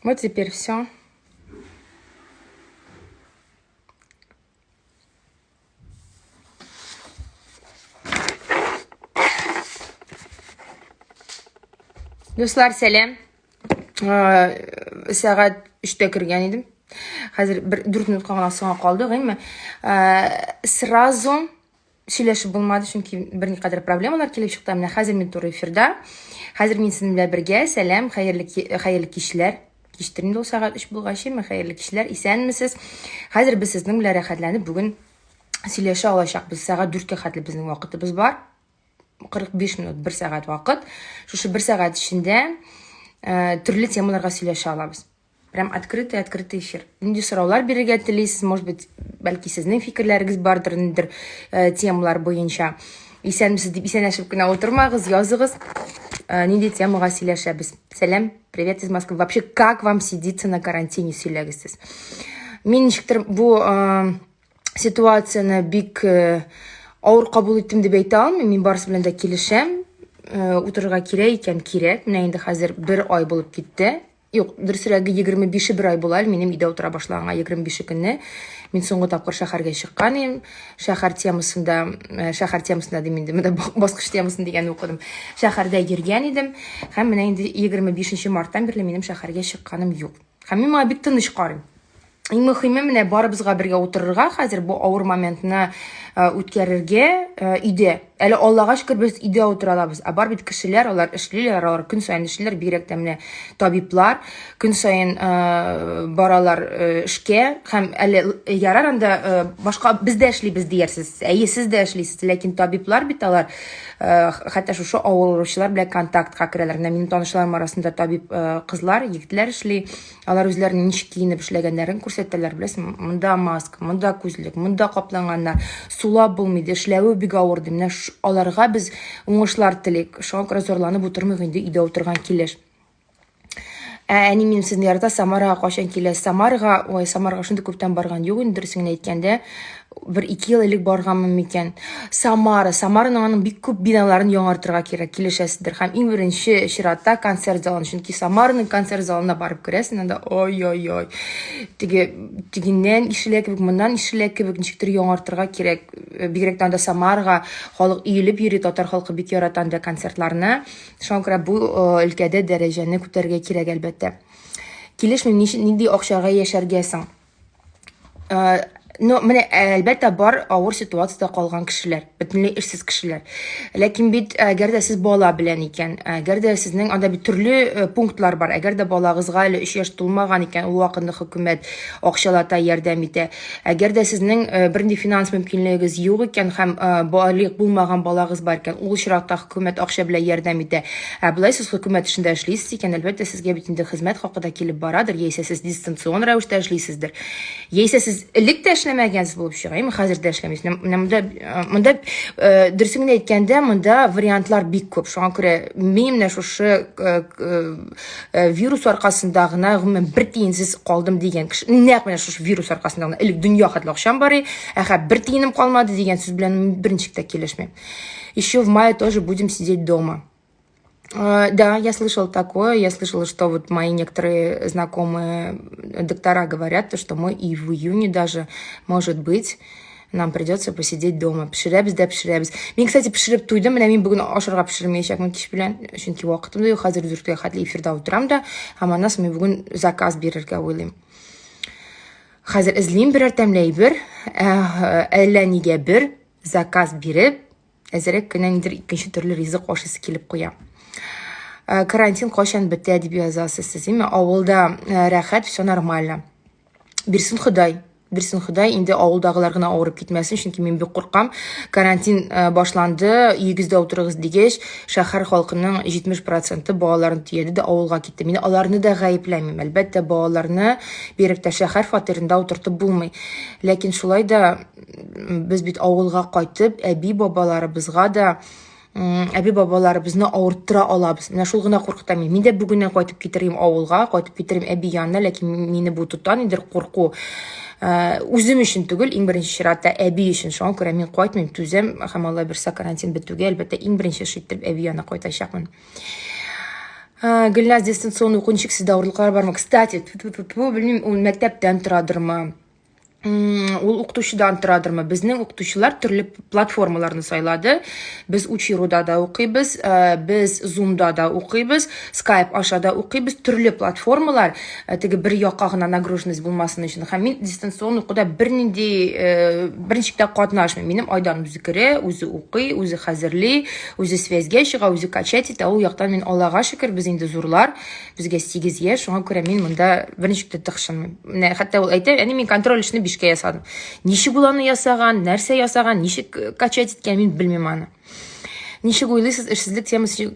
Вот теперь все. Дуслар, сәлам. Сәгать 3-тә кергән идем. Хәзер бер 4 минутка гына соңга калдык, әйме? Сразу сөйләшеп булмады, чөнки берникадәр проблемалар килеп чыкты. Менә хәзер мин туры эфирда. Хәзер мин сезнең белән бергә. Сәлам, хәерле хәерле кичләр. Кичтер инде ул сәгать 3 булгач, әйме, хәерле кичләр. Исәнмесез. Хәзер без сезнең белән рәхәтләнеп бүген сөйләшә алачакбыз. Сәгать 4-кә хәтле безнең вакытыбыз бар. 45 минут, 1 сәгать вакыт. Шушы 1 сәгать эчендә э, төрле темаларга сөйләшә алабыз. Прям открытый, открытый эфир. Нинди сораулар бирергә телисез, может быть, бәлки сезнең фикерләрегез бардыр ниндидер э, темалар буенча. Исәнмесез дип исәнләшеп кенә утырмагыз, языгыз. Э, нинди темага сөйләшәбез. Сәлам, привет из Москвы. Вообще, как вам сидится на карантине, сөйләгез сез. Мин ничектер бу э, ситуацияне бик э, авыр кабул иттем дип әйтә алмыйм. Мин барысы белән дә килешәм. Э, утырырга кирәк икән, кирәк. Менә инде хәзер бер ай булып китте. Юк, дөресрәге 25-е бер ай була әле минем өйдә утыра башлаганга 25 көнне. Мин соңгы тапкыр шәһәргә чыккан идем. Шәһәр темасында, э, шәһәр темасында дим инде, монда баскыч темасын дигәнне укыдым. Шәһәрдә йөргән идем һәм менә инде 25 марттан бирле минем шәһәргә чыкканым юк. Һәм мин моңа бик тыныч карыйм. Иң мөхиме менә барыбызга бергә утырырга хәзер бу авыр моментны э, үткәрергә э, өйдә. Әле Аллага шөкер без өйдә утыра алабыз. Ә бар бит кешеләр, алар эшлиләр, алар көн саен эшлиләр, бигрәк тә менә табиблар көн саен э, баралар эшкә һәм әле ярар анда башка без дә эшлибез диярсез. Әйе, сез дә эшлисез, ләкин табиблар бит алар хәтта шушы авыручылар белән контактка керәләр. Менә минем танышларым арасында табиб кызлар, егетләр эшли. Алар үзләренең ничек киенеп эшләгәннәрен күрсәтәләр, беләсеңме? Монда маска, монда күзлек, монда капланганнар. Сулап булмый, ди, эшләве бик авыр, ди. Менә аларга без уңышлар телик. Шуңа күрә зарланып утырмыйк инде өйдә утырган килеш. Ә әни минем сезне ярата, Самарага кайчан киләсез? Самарага, ой, Самарага шундый күптән барган юк инде, дөресен генә әйткәндә. Бер ике ел элек барганмын микән? Самара, Самараның аның бик күп биналарын яңартырга кирәк, килешәсездер. Һәм иң беренче чиратта концерт залын, чөнки Самараның концерт залына барып керәсең, анда ой-ой-ой. Теге тегеннән ишелә кебек, моннан ишелә кебек, ничектер яңартырга кирәк. Э, бигрәк тә анда Самарага халык өелеп йөри, татар халкы бик ярата анда концертларны. Шуңа күрә бу э, өлкәдә дәрәҗәне күтәрергә кирәк, әлбәттә. Килешмим, нинди акчага яшәргә соң? Э, ну, менә әлбәттә бар авыр ситуациядә калган кешеләр, бөтенләй эшсез кешеләр. Ләкин бит әгәр дә сез бала белән икән, әгәр дә сезнең анда бит төрле э, пунктлар бар. Әгәр дә балагызга әле 3 яшь тулмаган икән, ул вакытны хөкүмәт акчалата ярдәм итә. Әгәр дә сезнең э, бернинди финанс мөмкинлегегез юк икән һәм балигъ булмаган балагыз бар икән, ул очракта хөкүмәт акча белән ярдәм итә. Ә болай сез хөкүмәт эшендә эшлисез икән, әлбәттә, сезгә бит инде хезмәт хакы да килеп барадыр, яисә сез дистанцион рәвештә эшлисездер. Яисә сез элек тә эшләмәгәнсез булып чыга, әйме, хәзер дә эшләмисез. Менә монда, э, монда э, дөресен генә әйткәндә, монда вариантлар бик күп. Шуңа күрә мин менә шушы э, вирус аркасында гына гомумән бер тиенсез калдым дигән кеше, нәкъ менә шушы вирус аркасында гына элек дөнья хәтле акчам бар иде, ә хәзер бер тиенем калмады дигән сүз белән берничек тә килешмим. Еще в мае тоже будем сидеть дома. Да, я слышала такое. Я слышала, что вот мои некоторые знакомые доктора говорят, то, что мы и в июне даже, может быть, нам придется посидеть дома. Пешерәбез дә пешерәбез. Мин, кстати, пешереп туйдым. Менә мин бүген ашарга пешермәячәкмен кич белән, чөнки вакытым да юк. Хәзер дүрткә хәтле эфирда утырам да, һәм аннан соң мин бүген заказ бирергә уйлыйм. Хәзер эзлим берәр тәмле әйбер, э, әллә нигә бер заказ биреп, әзерәк кенә нидер икенче төрле ризык ашыйсы килеп куя. Э, карантин кайчан бетә дип язасыз сез. Именно авылда э, рәхәт, все нормально. Бирсен Ходай. Бирсен Ходай, инде авылдагылар гына авырып китмәсен, чөнки мин бик куркам. Карантин э, башланды, өегездә утырыгыз дигәч, шәһәр халкының 70% балаларын төяде дә авылга китте. Мин аларны да гаепләмим. Әлбәттә, балаларны бигрәк тә шәһәр фатирында утыртып булмый. Ләкин шулай да без бит авылга кайтып, әби-бабаларыбызга да әби-бабаларыбызны авырттыра алабыз. Менә шул гына куркыта мине. Мин дә бүгеннән кайтып китерим авылга, кайтып китерим әби янына, ләкин мине бу тота нидер курку. Э, үзем өчен түгел, иң беренче чиратта әби өчен. Шуңа күрә мин кайтмыйм, түзәм һәм Алла бирсә карантин бетүгә, әлбәттә, иң беренче эш итеп әби янына кайтачакмын. Гөлназ, дистанцион уку ничек сездә авырлыклар бармы? Кстати, белмим, ул мәктәптән торадырмы? Ул укытучыдан торадырмы? Безнең укытучылар төрле платформаларны сайлады. Без Учируда да укыйбыз, без Zoomда да укыйбыз, Skype аша да укыйбыз. Төрле платформалар, теге бер якка гына нагруженность булмасын өчен. Һәм мин дистанцион укуда бернинди, берничек тә катнашмыйм. Минем Айдан үзе керә, үзе укый, үзе хәзерли, үзе связьгә чыга, үзе качать итә. Ул яктан мин Аллага шөкер, без инде зурлар, безгә 8 яшь, шуңа күрә мин монда берничек тә тыкшынмыйм. Менә хәтта ул әйтә, әни, мин контроль эшне 5кә ясадым. Ничек ул аны ясаган, нәрсә ясаган, ничек качать иткән, мин белмим аны. Ничек уйлыйсыз, эшсезлек темасы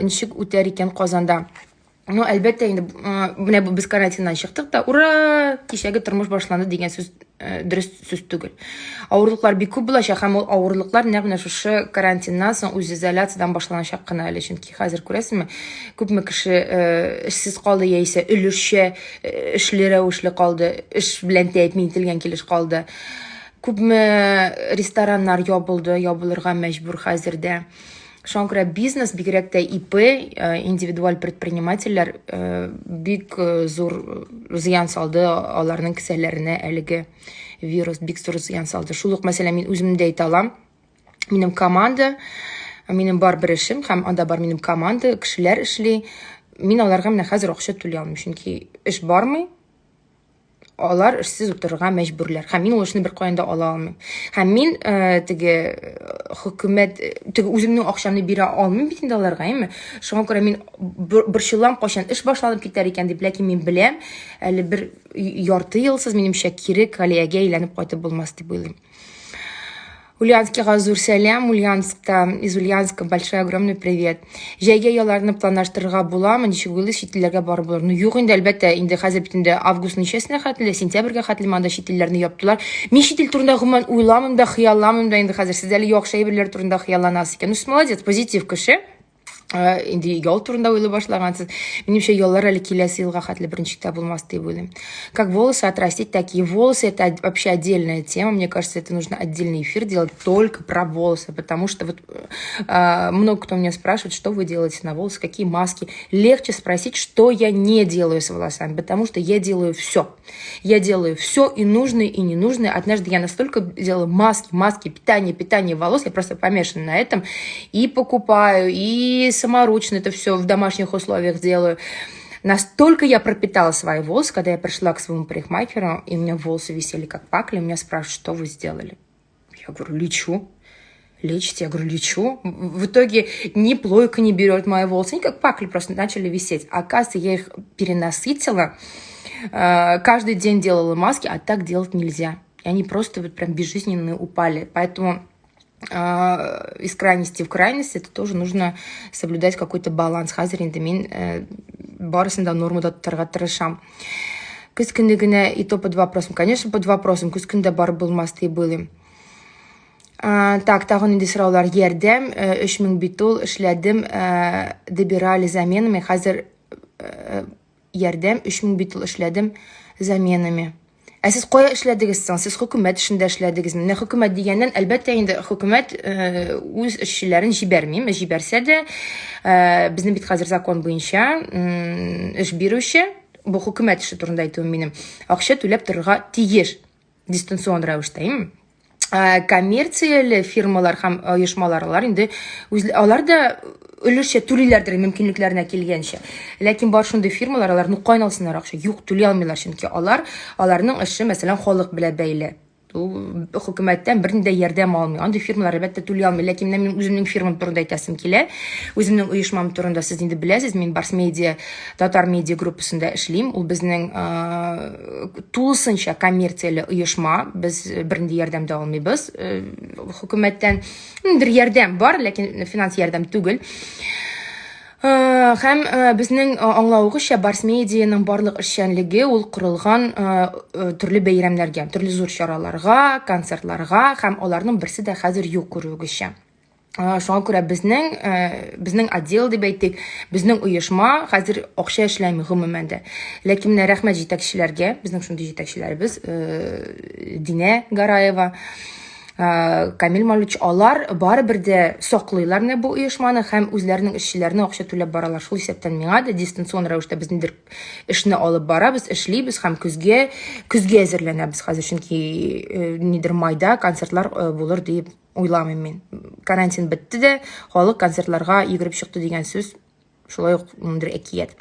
ничек үтәр икән Казанда? Ну, әлбәттә, инде менә без карантиннан чыктык та, ура, кичәге тормыш башланды дигән сүз дөрес сүз түгел. Авырлыклар бик күп булачак һәм ул авырлыклар нәкъ менә шушы карантиннан соң үзизоляциядән башланачак кына әле, чөнки хәзер күрәсезме, күпме кеше эшсез калды яисә өлешчә эшле рәвешле калды, эш белән тәэмин ителгән килеш калды. Күпме рестораннар ябылды, ябылырга мәҗбүр хәзер дә. Шуңа күрә бизнес, бигрәк тә ИП, индивидуаль предпринимательләр бик зур зыян салды аларның кесәләренә әлеге вирус бик зур зыян салды. Шул ук мәсәлән, мин үзем дә әйтә алам. Минем команда, минем бар бер эшем һәм анда бар минем команда, кешеләр эшли. Мин аларга менә хәзер акча түли алмыйм, чөнки эш бармый. Алар эшсез утырырга мәҗбүрләр. Һәм мин ул эшне беркаян да ала алмыйм. Һәм мин теге хөкүмәт, теге үземнең акчамны бирә алмыйм бит инде аларга, әйме? Шуңа күрә мин борчылам, кайчан эш башланып китәр икән дип, ләкин мин беләм, әле бер ярты елсыз минемчә кире колеягә әйләнеп кайтып булмас дип уйлыйм. Ульяновскига зур сәлам, Ульяновскта, из Ульяновска большой огромный привет. Җәйгә ялларны планлаштырырга буламы, ничек уйлыйсыз, чит илләргә барып булыр? Ну, юк инде, әлбәттә, инде хәзер бит инде август ничәсенә хәтле, сентябрьгә хәтле монда чит илләрне яптылар. Мин чит ил турында гомумән уйламыйм да, хыялламыйм да инде хәзер. Сез әле яхшы әйберләр турында хыялланасыз икән. Ну, сез молодец, позитив кеше. Инде ял турында уйлый башлагансыз. Минемчә, яллар әле киләсе елга хәтле беренче дә булмас дип уйлыйм. Как волосы отрастить, такие волосы, это вообще отдельная тема. Мне кажется, это нужно отдельный эфир делать только про волосы, потому что много кто меня спрашивает, что вы делаете на волосы, какие маски. Легче спросить, что я не делаю с волосами, потому что я делаю все. Я делаю все, и нужное, и ненужное. Однажды я настолько делала маски, маски, питание, питание волос, я просто помешана на этом. И покупаю, и саморучно это все в домашних условиях делаю. Настолько я пропитала свои волосы, когда я пришла к своему парикмахеру, и у меня волосы висели как пакли, меня спрашивают, что вы сделали? Я говорю, лечу. Лечите? Я говорю, лечу. В итоге ни плойка не берет мои волосы, они как пакли просто начали висеть. А оказывается, я их перенасытила. Каждый день делала маски, а так делать нельзя. И они просто прям безжизненные упали. Поэтому из крайности в крайность это тоже нужно соблюдать какой-то баланс. Хәзер инде мин барысын да нормада тотарга тырышам. Көз көне генә и то под вопросом. Конечно, под вопросом. Көз көндә барып булмас дип уйлыйм. Так, тагын нинди сораулар? Ярдәм, 3000 бит ул, эшләдем, добирали заменами. Хәзер ярдәм, 3000 бит ул, эшләдем заменами. Ә сез кая эшләдегез соң? Сез хөкүмәт эшендә эшләдегезме? Менә хөкүмәт дигәннән, әлбәттә инде хөкүмәт үз эшчеләрен җибәрми. Җибәрсә дә, безнең бит хәзер закон буенча, эш бирүче, бу хөкүмәт эше турында әйтүем минем, акча түләп торырга тиеш дистанцион рәвештә, әйеме? Коммерцияле фирмалар һәм оешмалар, алар инде үз, алар да өлешчә түлиләрдер мөмкинлекләренә килгәнчә. Ләкин бар шундый фирмалар, алар ну каян алсыннар акча? Юк, түли алмыйлар, чөнки аларның эше, мәсәлән, халык белән бәйле. Ул хөкүмәттән бернинди ярдәм алмый. Андый фирмалар әлбәттә түли алмый. Ләкин менә мин үземнең фирмам турында әйтәсем килә. Үземнең оешмам турында сез инде беләсез, мин Барс Медиа, Татар Медиа группасында эшлим. Ул безнең тулысынча коммерцияле оешма. Без бернинди ярдәм дә алмыйбыз хөкүмәттән. Бер ярдәм бар, ләкин финанс ярдәм түгел. Һәм безнең аңлавыгызча, Барс Медианың барлык эшчәнлеге ул корылган төрле бәйрәмнәргә, төрле зур чараларга, концертларга, һәм аларның берсе дә хәзер юк күрүегезчә. Шуңа күрә безнең отдел дип әйтик, безнең оешма хәзер акча эшләми гомумән дә. Ләкин менә рәхмәт җитәкчеләргә, безнең шундый җитәкчеләребез, Динә Гараева, Камил Малич, алар барыбер дә саклыйлар менә бу оешманы һәм үзләренең эшчеләренә акча түләп баралар. Шул исәптән миңа да дистанцион рәвештә без ниндидер эшне алып барабыз, эшлибез һәм көзгә көзгә әзерләнәбез хәзер, чөнки нидер майда концертлар булыр дип уйламыйм мин. Карантин бетте дә, халык концертларга йөгереп чыкты дигән сүз шулай ук ниндидер әкият.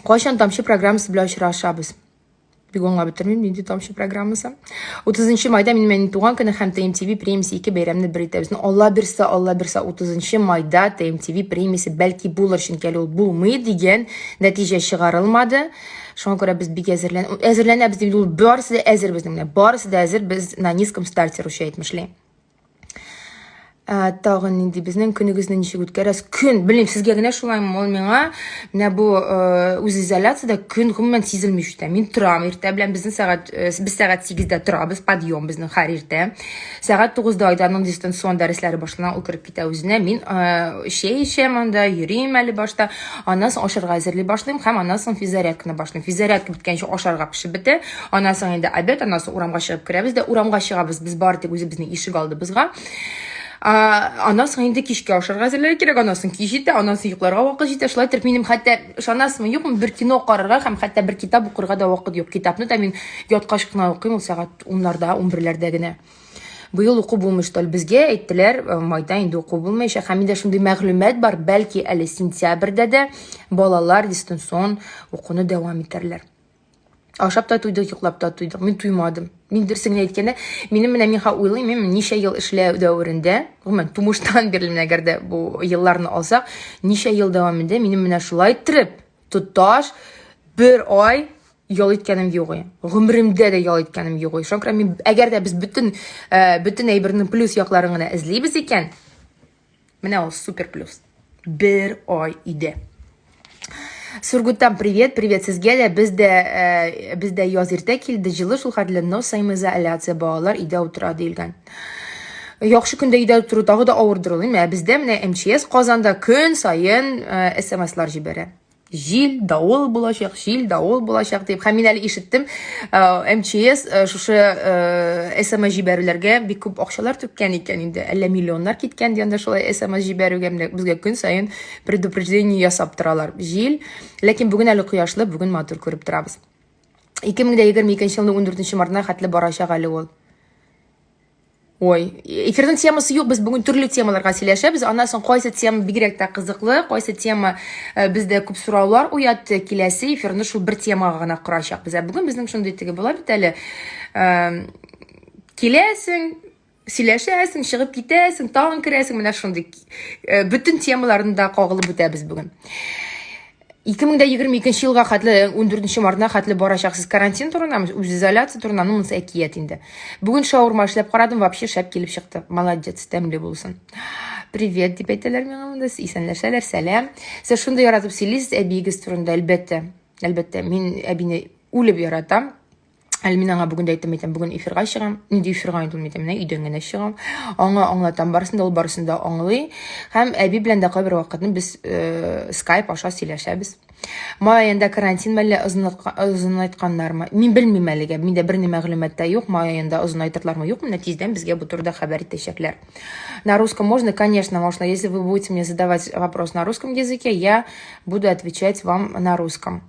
Кайчан Тамчы программасы белән очрашабыз? Бик аңлап бетермим, нинди Тамчы программасы. 30 майда минем әнинең туган көне һәм ТМТВ премиясе ике бәйрәмне бер итәбез. Ну, Алла бирсә, Алла бирсә, 30 майда ТМТВ премиясе бәлки булыр, чөнки әле ул булмый дигән нәтиҗә чыгарылмады. Шуңа күрә без бик әзерлән әзерләнәбез дип, ул барысы да әзер безнең менә. Барысы да әзер, без на низком старте русча әйтмешли. Тагын нинди безнең көнегезне ничек үткәрәсез? Көн, белмим, сезгә генә шулаймы, ул миңа менә бу үзизоляциядә көн гомумән сизелми үтә. Мин торам иртә белән, безнең сәгать без сәгать 8-дә торабыз, подъем безнең һәр иртә. Сәгать 9-да Айдарның дистанцион дәресләре башлана, ул кереп китә үзенә. Мин чәй эчәм анда, йөрим әле башта. Аннан соң ашарга әзерли башлыйм һәм аннан соң физзарядканы башлыйм. Физзарядка беткәнче ашарга пешеп бетә. Аннан соң инде обед, аннан соң урамга чыгып керәбез дә, урамга чыгабыз без бары тик үзебезнең ишек алдыбызга. Аннан соң инде кичкә ашарга әзерләргә кирәк, аннан соң кич җитә, аннан соң йокларга вакыт җитә. Шулай итеп, минем хәтта, ышанасызмы, юкмы, бер кино карарга һәм хәтта бер китап укырга да вакыт юк. Китапны да мин яткач кына укыйм, ул сәгать уннарда, унберләрдә генә. Быел уку булмый, что ли? Безгә әйттеләр, майда инде уку булмаячак. Һәм миндә шундый мәгълүмат бар, бәлки әле сентябрьдә дә балалар дистанцион укуны дәвам итәрләр. Ашап та туйдык, йоклап та туйдык. Мин туймадым. Мин дөресен генә әйткәндә, минем менә мин уйлыйм, мин ничә ел эшләү дәверендә, гомумән, тумыштан бирле менә әгәр дә бу елларны алсак, ничә ел дәвамында минем менә шулай иттереп, тоташ бер ай ял иткәнем юк. Гомеремдә дә ял иткәнем юк. Шуңа күрә мин әгәр дә без бөтен бөтен әйбернең плюс якларын гына эзлибез икән, менә ул супер плюс. Бер ай иде. Сургуттан привет, привет сезгә дә. Без дә э, без дә яз иртә килде, җылы шул хәтле, но самоизоляция, балалар өйдә утыра диелгән. Яхшы көндә өйдә утыру тагы да авырдыр ул, ә бездә менә МЧС Казанда көн саен э, СМСлар җибәрә. Җил, давыл булачак, җил, давыл булачак дип. Һәм мин әле ишеттем, э, МЧС э, шушы СМС э, җибәрүләргә бик күп акчалар түккән икән инде. Әллә миллионнар киткән дигәндә шулай СМС җибәрүгә менә безгә көн саен предупреждение ясап торалар. Җил, ләкин бүген әле кояшлы, бүген матур күреп торабыз. 2022 елның 14 мартына хәтле барачак әле ул. Ой, эфирның темасы юк, без бүген төрле темаларга сөйләшәбез. Аннан соң кайсы тема бигрәк тә кызыклы, кайсы тема э, бездә күп сораулар уятты, киләсе эфирны шул бер темага гына корачакбыз. Ә бүген безнең шундый теге була бит әле. Э, киләсең, сөйләшәсең, чыгып китәсең, тагын керәсең, менә шундый э, бөтен темаларны да кагылып үтәбез бүген. 2022 елга хәтле, 14 мартына хәтле барачаксыз карантин турында, үзизоляция турында, ну, монысы әкият инде. Бүген шаурма эшләп карадым, вообще шәп килеп чыкты. Молодец, тәмле булсын. Привет дип әйтәләр миңа монда, исәнләшәләр, сәлам. Сез шундый яратып сөйлисез әбиегез турында, әлбәттә. Әлбәттә, мин әбине үлеп яратам. Әле мин аңа бүген дә әйттем, әйтәм, бүген эфирга чыгам. Нинди эфирга инде ул, әйтәм, менә өйдән генә чыгам. Аңа аңлатам барысын да, ул барысын да аңлый. Һәм әби белән дә кайбер вакытны без э, скайп аша сөйләшәбез. Май аенда карантин мәллә озынайтканнармы? Мин белмим әлегә, миндә берни мәгълүмат та юк. Май аенда озынайтырлармы, юкмы? Менә тиздән безгә бу турыда хәбәр итәчәкләр. На русском можно? Конечно, можно. Если вы будете мне задавать вопрос на русском языке, я буду отвечать вам на русском.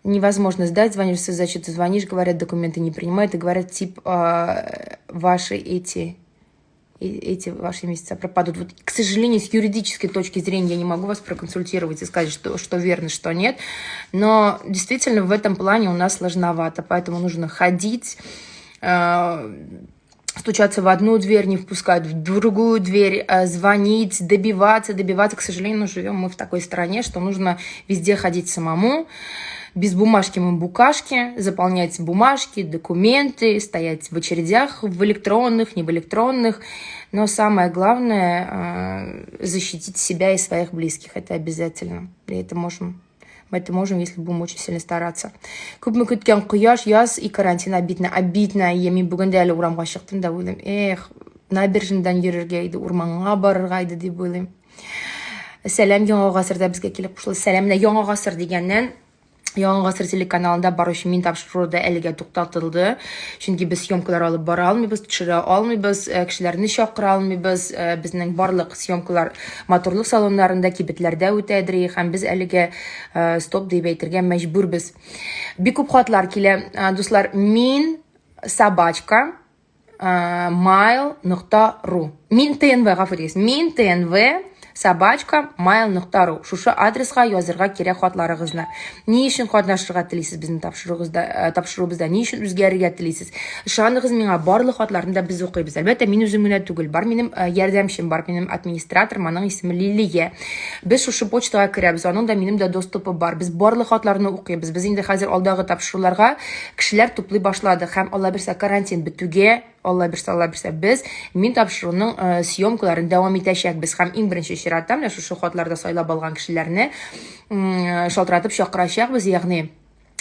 Невозможно сдать, звонишь в соцзащиту, звонишь, говорят, документы не принимают, и говорят, тип, э, ваши эти, эти ваши месяца пропадут. Вот, к сожалению, с юридической точки зрения я не могу вас проконсультировать и сказать, что верно, что нет, но действительно в этом плане у нас сложновато, поэтому нужно ходить, стучаться в одну дверь, не впускают в другую дверь, звонить, добиваться, добиваться. К сожалению, живем мы в такой стране, что нужно везде ходить самому, без бумажки мы букашки, заполнять бумажки, документы, стоять в очередях в электронных, не в электронных. Но самое главное э, защитить себя и своих близких. Это обязательно. И это можем мы это можем, если будем очень сильно стараться. Күпме көткән кояш, яз и карантин обидно. Обидно. Я мин бүген дә әле урамга чыктым да уйлыйм. Эх, набережныйдан йөрергә иде, урманга барырга иде дип уйлыйм. Сәлам, яңа гасырда безгә килеп кушылды. Сәлам, менә яңа гасыр дигәннән. Яңа гасыр телеканалында баручы Мин тапшыруы да әлегә туктатылды. Чөнки без съемкалар алып бара алмыйбыз, төшерә алмыйбыз, кешеләрне чакыра алмыйбыз. Безнең барлык съемкалар матурлык салоннарында, кибетләрдә үтә дри, һәм без әлегә стоп дип әйтергә мәҗбүрбез. Бик күп хатлар килә, дуслар. Мин собачка mail нокта ру. Мин ТНВ, гафу итегез. Мин ТНВ собачка mail нокта ру. Шушы адреска язырга кирәк хатларыгызны. Ни өчен катнашырга телисез безнең тапшыруыгызда, тапшыруыбызда? Ни өчен үзгәрергә телисез? Ышаныгыз миңа, барлык хатларны да без укыйбыз. Әлбәттә, мин үзем генә түгел. Бар минем ярдәмчем, бар минем администраторым, аның исеме Лилия. Без шушы почтага керәбез, аның да минем дә доступы бар. Без барлык хатларны укыйбыз. Без инде хәзер алдагы тапшыруларга Кешеләр туплый башлады һәм Алла бирсә карантин бетүгә, Алла бирсә, Алла бирсә, без мин тапшыруның съемкаларын дәвам итәчәкбез һәм иң беренче чиратта менә шушы хатларда сайлап алган кешеләрне шалтыратып чакырачакбыз, ягъни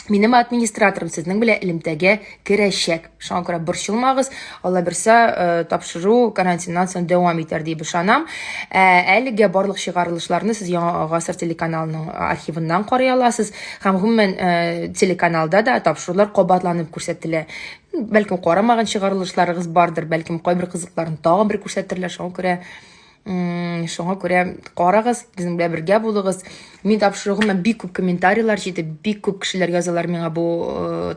минем администраторым сезнең белән элемтәгә керәчәк. Шуңа күрә борчылмагыз, Алла бирсә, тапшыру карантиннан соң дәвам итәр дип ышанам. Әлегә барлык чыгарылышларны сез Яңа гасыр телеканалының архивыннан карый аласыз. Һәм гомумән телеканалда да тапшырулар кабатланып күрсәтелә. Бәлкем карамаган чыгарылышларыгыз бардыр, бәлкем кайбер кызыкларын тагын бер күрсәтерләр. Шуңа күрә шуңа күрә карагыз, безнең белән бергә булыгыз. Мин тапшыру гомумән бик күп комментарийлар җитеп, бик күп кешеләр язалар миңа бу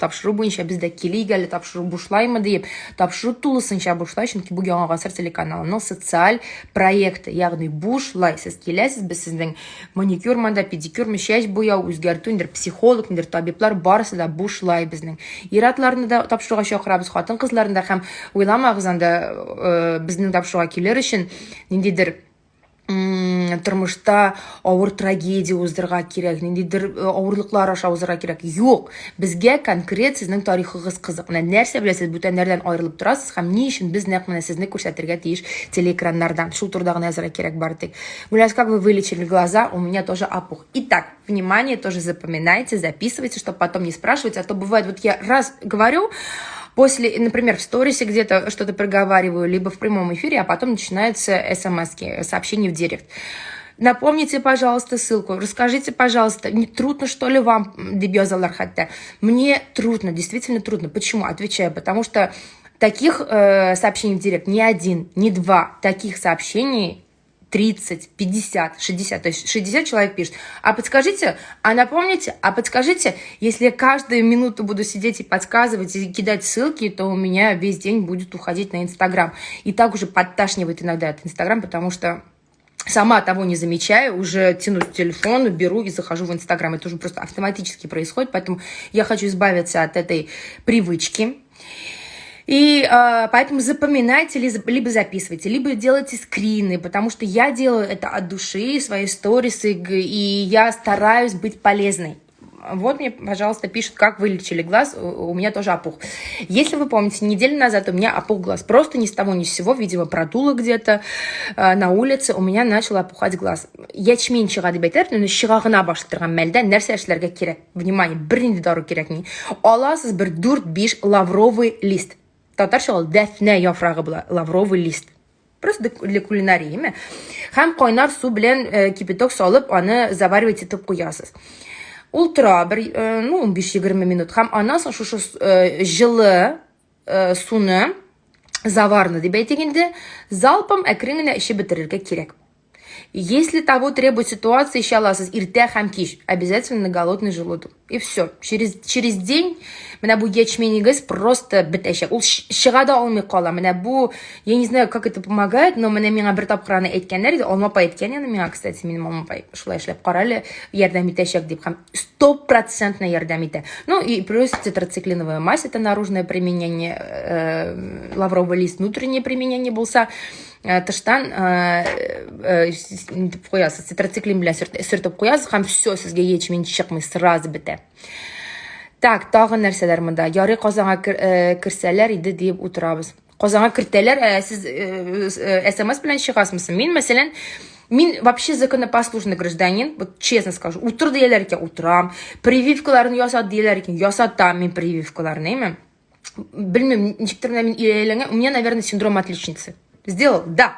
тапшыру буенча. Без дә килик әле, тапшыру бушлаймы диеп. Тапшыру тулысынча бушлай, чөнки бу Яңа гасыр телеканалының социаль проекты, ягъни бушлай. Сез киләсез, без сезнең Маникюр монда, педикюрмы, чәч буяу, үзгәртү, ниндидер психолог, ниндидер табиблар, барысы да бушлай безнең. Ир-атларны да тапшыруга чакырабыз, хатын-кызларны да һәм уйламагыз анда э, безнең тапшыруга килер өчен ниндидер тормышта авыр трагедия уздырырга кирәк, ниндидер э, авырлыклар аша узырга кирәк. Юк, безгә конкрет сезнең тарихыгыз кызык. Менә нәрсә белән сез бүтәннәрдән аерылып торасыз һәм ни өчен без нәкъ менә сезне күрсәтергә тиеш телеэкраннардан. Шул турыда гына язарга кирәк бары тик. Гуляш, как вы вылечили глаза, у меня тоже опух. Итак, внимание, тоже запоминайте, записывайте, чтобы потом не спрашивать, а то бывает, вот я раз говорю, после, например, в сторисе где-то что-то проговариваю, либо в прямом эфире, а потом начинаются смс сообщения в директ. Напомните, пожалуйста, ссылку, расскажите, пожалуйста, не трудно, что ли, вам, дип язалар хәтта. Мне трудно, действительно трудно. Почему? Отвечаю, потому что таких сообщений в директ не один, не два, таких сообщений 30, 50, 60, то есть 60 человек пишет. А подскажите, а напомните, а подскажите, если я каждую минуту буду сидеть и подсказывать, и кидать ссылки, то у меня весь день будет уходить на Инстаграм. И так уже подташнивает иногда от Инстаграм, потому что сама того не замечаю, уже тяну телефон, беру и захожу в Инстаграм. Это уже просто автоматически происходит, поэтому я хочу избавиться от этой привычки. И поэтому запоминайте, либо записывайте, либо делайте скрины, потому что я делаю это от души, свои сторисы, и я стараюсь быть полезной. Вот мне, пожалуйста, пишут, как вылечили глаз, у меня тоже опух. Если вы помните, неделю назад у меня опух глаз. Просто ни с того ни с сего, видимо, продуло где-то на улице, у меня начал опухать глаз. Ячмень чыга дип әйтәләр, но чыга гына башлый торган мәлдә нәрсә эшләргә кирәк? Внимание, бернинди дару кирәкми. Аласыз бер 4-5 лавровый лист. Татарча ул дәфнә яфрагы була, лавровый лист. Просто для кулинарии, ме? Һәм кайнар су белән кипяток салып, аны заваривать итеп куясыз. Ул тора бер, ну, 15-20 минут. Һәм аннан соң шушы җылы суны, заварны дип әйтик инде, залпом әкрен генә эчеп бетерергә кирәк. Если того требует ситуация, эчә аласыз иртә һәм кич. Обязательно на голодный желудок. И все. Через день менә бу ячменегез просто бетәчәк. Ул чыга да алмый кала. Менә бу, я не знаю, как это помогает, но менә миңа бер тапкыр аны әйткәннәр иде. Алма апай әйткән аны миңа, кстати, минем алма апай шулай эшләп кара әле, ярдәм итәчәк дип. Һәм стопроцентно ярдәм итә. Ну и плюс тетрациклиновая мазь, это наружное применение, лавровый лист внутреннее применение булса, тыштан нитеп куясыз, тетрациклин белән сөртеп куясыз һәм все, сезгә ячмень чыкмый, сразу бетә. Так, тагын нәрсәләр монда? Ярый Казанга керсәләр иде дип утырабыз. Казанга кертәләр, сез смс белән чыгасызмы? Мин, мәсәлән, мин вообще законопослушный гражданин, вот честно скажу, утыр дияләр икән, утырам. Прививкаларны ясат дияләр икән, ясатам мин прививкаларны, әйме? Белмим, ничектер менә мин өйрәнелгән, у меня, наверное, синдром отличницы. Сделал? Да.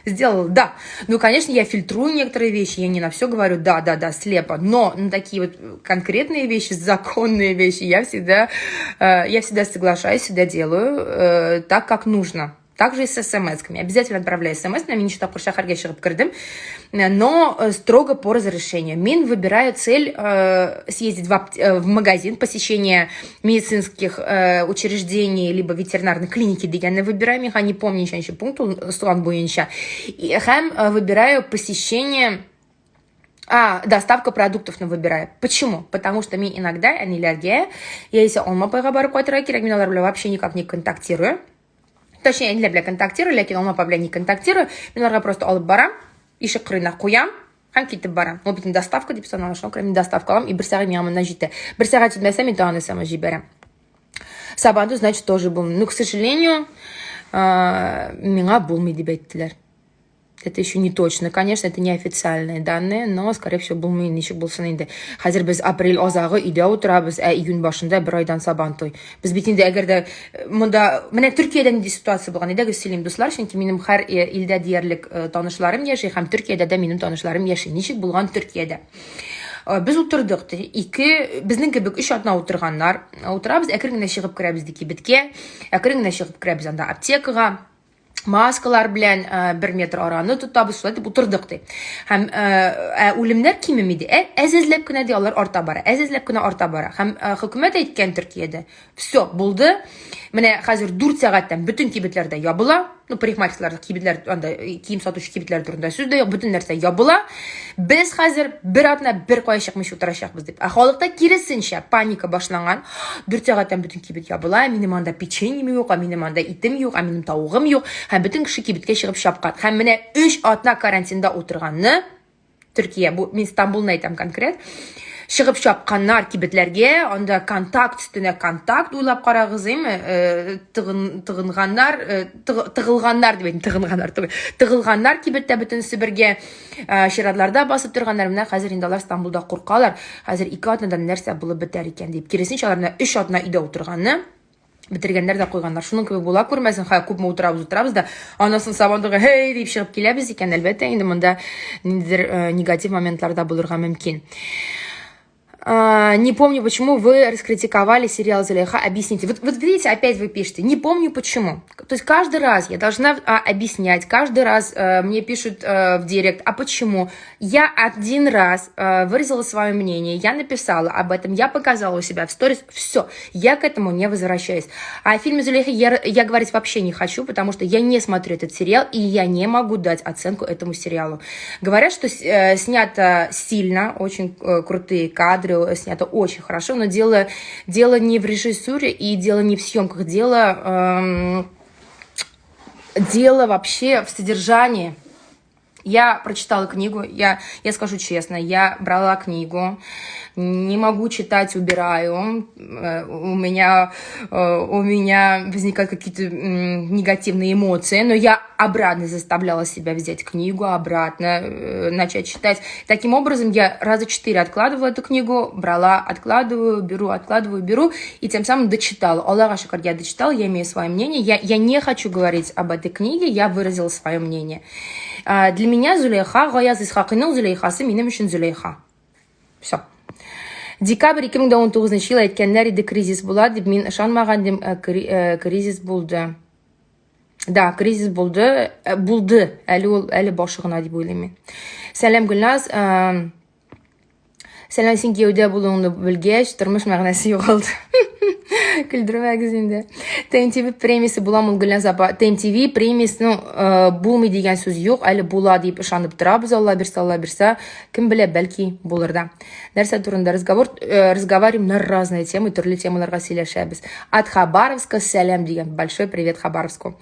Сделала, да. Ну, конечно, я фильтрую некоторые вещи, я не на все говорю да, да, да, слепо, но на такие вот конкретные вещи, законные вещи я всегда соглашаюсь, всегда делаю так, как нужно. Также и с смс-ками. Обязательно отправляю смс, мин ничә тапкыр шәһәргә чыгып кердем, но строго по разрешению. Мин выбираю цель съездить в магазин, посещение медицинских учреждений, либо ветеринарной клиники дигәнне выбираю. Мин не помню ничәнче пункт ул сан буенча. Һәм выбираю посещение, доставка продуктов на выбираю. Почему? Потому что мин иногда әниләргә яисә Алма апайга барып кайтырга кирәк, мин алар белән вообще никак не контактирую. Точнее, әниләр белән контактирую, ләкин Алма апа белән не контактирую. Мин аларга просто алып барам, ишек кырыена куям һәм китеп барам. Ул бит доставка дип санала, шуңа күрә мин доставка алам, и бер сәгать миңа моннан җитә. Бер сәгать җитмәсә, мин тагын смс җибәрәм. Сабантуй, значит, тоже булмый. Ну, к сожалению, миңа булмый дип әйттеләр. Это еще не точно, конечно, это не официальные данные, но, скорее всего, булмый, ничек булсын инде. Хәзер без апрель азагы өйдә утырабыз, ә июнь башында бер айдан Сабантуй. Без бит инде әгәр дә монда менә Төркиядә нинди ситуация булган, әйдәгез сөйлим, дуслар, чөнки минем һәр илдә диярлек танышларым яши һәм Төркиядә дә минем танышларым яши. Ничек булган Төркиядә? Без утырдык, ике, безнең кебек өч атна утырганнар. Утырабыз, әкрен генә чыгып керәбез ди кибеткә, әкрен генә чыгып керәбез анда аптекага, маскалар белән 1 метр араны тотабыз, шулай дип утырдык ди. Һәм ә үлемнәр кимеми ди. Әз-әзләп кенә ди алар арта бара. Әз-әзләп кенә арта бара. Һәм хөкүмәт әйткән Төркиядә, все, булды. Менә хәзер 4 сәгатьтән бөтен кибетләр дә ябыла. Ну, парикмахерлар, кибетләр, анда кием сатучы кибетләр турында сүз дә юк, бөтен нәрсә ябыла. Без хәзер бер атна бер кая чыкмыйча утырачакбыз дип. Ә халыкта киресенчә паника башланган. 4 сәгатьтән бөтен кибет ябыла, минем анда печеньем юк, ә минем анда итем юк, ә минем тавыгым юк. Һәм бөтен кеше кибеткә чыгып чапкан. Һәм менә 3 атна карантинда утырганны Төркия, бу мин Стамбулны әйтәм конкрет. Чыгып чапканнар кибетләргә, анда контакт өстенә контакт, уйлап карагыз, әйме, тыгынганнар, тыгылганнар дип әйтим, тыгынганнар түгел. Тыгылганнар кибеттә бөтенесе бергә, чиратларда басып торганнар. Менә хәзер инде алар Стамбулда куркалар. Хәзер 2 атнадан нәрсә булып бетәр икән дип. Киресенчә, алар менә 3 атна өйдә утырганны бетергәннәр дә куйганнар. Шуның кебек була күрмәсен, ха, күпме утырабыз, утырабыз да, аннан соң Сабантуйга һей дип чыгып киләбез икән, әлбәттә, инде монда ниндидер негатив моментлар да булырга мөмкин. Не помню, почему вы раскритиковали сериал «Зулейха». Объясните. Вот видите, опять вы пишете. Не помню, почему. То есть каждый раз я должна объяснять, каждый раз мне пишут в директ, а почему? Я один раз выразила свое мнение, я написала об этом, я показала у себя в сторис, все, я к этому не возвращаюсь. А о фильме «Зулейха» я говорить вообще не хочу, потому что я не смотрю этот сериал, и я не могу дать оценку этому сериалу. Говорят, что снято сильно, очень крутые кадры, снято очень хорошо, но дело не в режиссуре и дело не в съемках, дело вообще в содержании. Я прочитала книгу, я скажу честно, я брала книгу, не могу читать, убираю, у меня возникают какие-то негативные эмоции, но я обратно заставляла себя взять книгу, обратно начать читать. Таким образом, я раза 4 откладывала эту книгу, брала, откладываю, беру, откладываю, беру, и тем самым дочитала. Аллага шөкер, я дочитала, я имею свое мнение, я не хочу говорить об этой книге, я выразила свое мнение. Для меня Зулейха, Гаяз Исхакыйның Зулейхасы минем өчен Зулейха. Все. Декабрь 2019 ел әйткәннәр иде, кризис була дип, мин ышанмаган идем, кризис булды. Да, кризис булды, булды. Әле ул әле башы гына дип уйлыйм мин. Сәлам, Гөлназ. Сәлам, син кияүдә булуыңны белгәч, тормыш мәгънәсе югалды. Көлдермәгез инде. ТМТВ премиясе буламы ул, Гөлназ апа? ТМТВ премиясенең булмый дигән сүз юк, әле була дип ышанып торабыз, Алла бирсә, Алла бирсә, кем белә, бәлки булыр да. Нәрсә турында разговор? Разговариваем на разные темы, төрле темаларга сөйләшәбез. От Хабаровска сәлам дигән. Большой привет Хабаровску.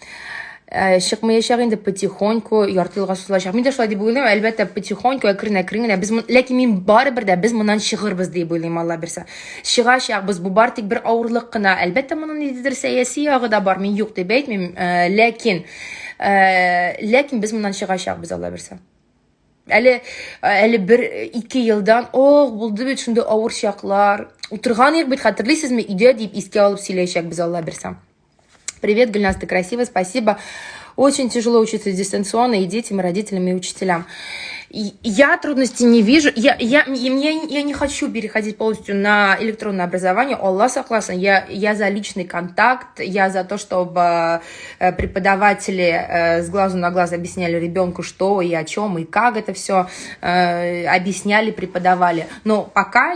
Чыкмаячак инде, потихоньку, ярты елга сузылачак. Мин дә шулай дип уйлыйм, әлбәттә, потихоньку, әкрен-әкрен генә. Без ләкин мин барыбер дә без моннан чыгырбыз дип уйлыйм, Алла бирсә. Чыгачакбыз, бу бар тик бер авырлык кына. Әлбәттә, моның ниндидер сәяси ягы да бар, мин юк дип әйтмим, ләкин без моннан чыгачакбыз, Алла бирсә. Әле бер 2 елдан, ох, булды бит шундый авыр чаклар. Утырган идек бит, хәтерлисезме, өйдә дип искә алып сөйләячәкбез, Алла бирсә. Привет, Гульназ, ты красивая, спасибо. Очень тяжело учиться дистанционно и детям, и родителям, и учителям. Я трудностей не вижу. Я не хочу переходить полностью на электронное образование. Алла сакласын. Я за личный контакт, я за то, чтобы преподаватели с глазу на глаз объясняли ребенку, что и о чем, и как это все объясняли, преподавали. Но пока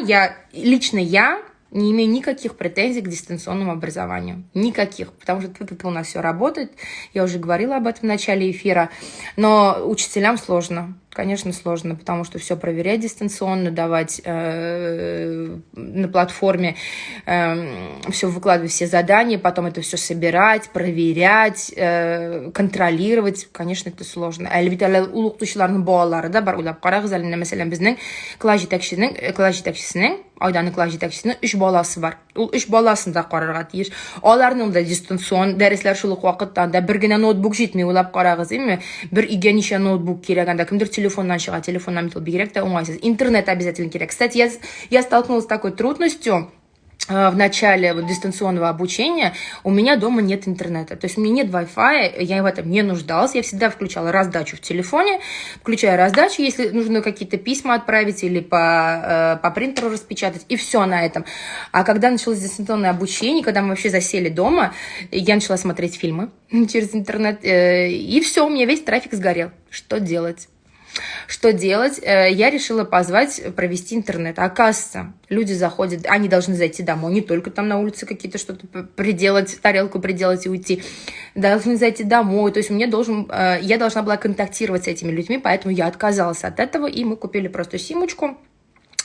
лично я не имею никаких претензий к дистанционному образованию. Никаких. Потому что тут у нас все работает. Я уже говорила об этом в начале эфира. Но учителям сложно. Конечно, сложно, потому что все проверять дистанционно, давать на платформе, все выкладывать, все задания, потом это все собирать, проверять, контролировать. Конечно, это сложно. Әле бит әле ул укытучыларның балалары да бар. Уйлап карагыз әле, мәсәлән, безнең класс җитәкчесенең, Айданың класс җитәкчесенең өч баласы бар. Ул өч баласын да карарга тиеш. Аларның да дистанцион дәресләр шул ук вакытта. Анда бер генә ноутбук җитми, уйлап карагыз, әйме? Бер өйгә ничә ноутбук кирәк анда? Кемдер телефоннан чыга, телефоннан бит ул бигрәк тә уңайсыз. Интернет обязательно кирәк. Кстати, я столкнулась с такой трудностью в начале вот дистанционного обучения: у меня дома нет интернета. То есть у меня нет Wi-Fi, я в этом не нуждалась. Я всегда включала раздачу в телефоне, включаю раздачу, если нужно какие-то письма отправить или по принтеру распечатать, и все на этом. А когда началось дистанционное обучение, когда мы вообще засели дома, я начала смотреть фильмы через интернет, и все, у меня весь трафик сгорел. Что делать? Что делать? Я решила позвать провести интернет. А оказывается, люди заходят, они должны зайти домой, не только там на улице какие-то что-то приделать, тарелку приделать и уйти. Должны зайти домой. То есть я должна была контактировать с этими людьми, поэтому я отказалась от этого, и мы купили просто симочку,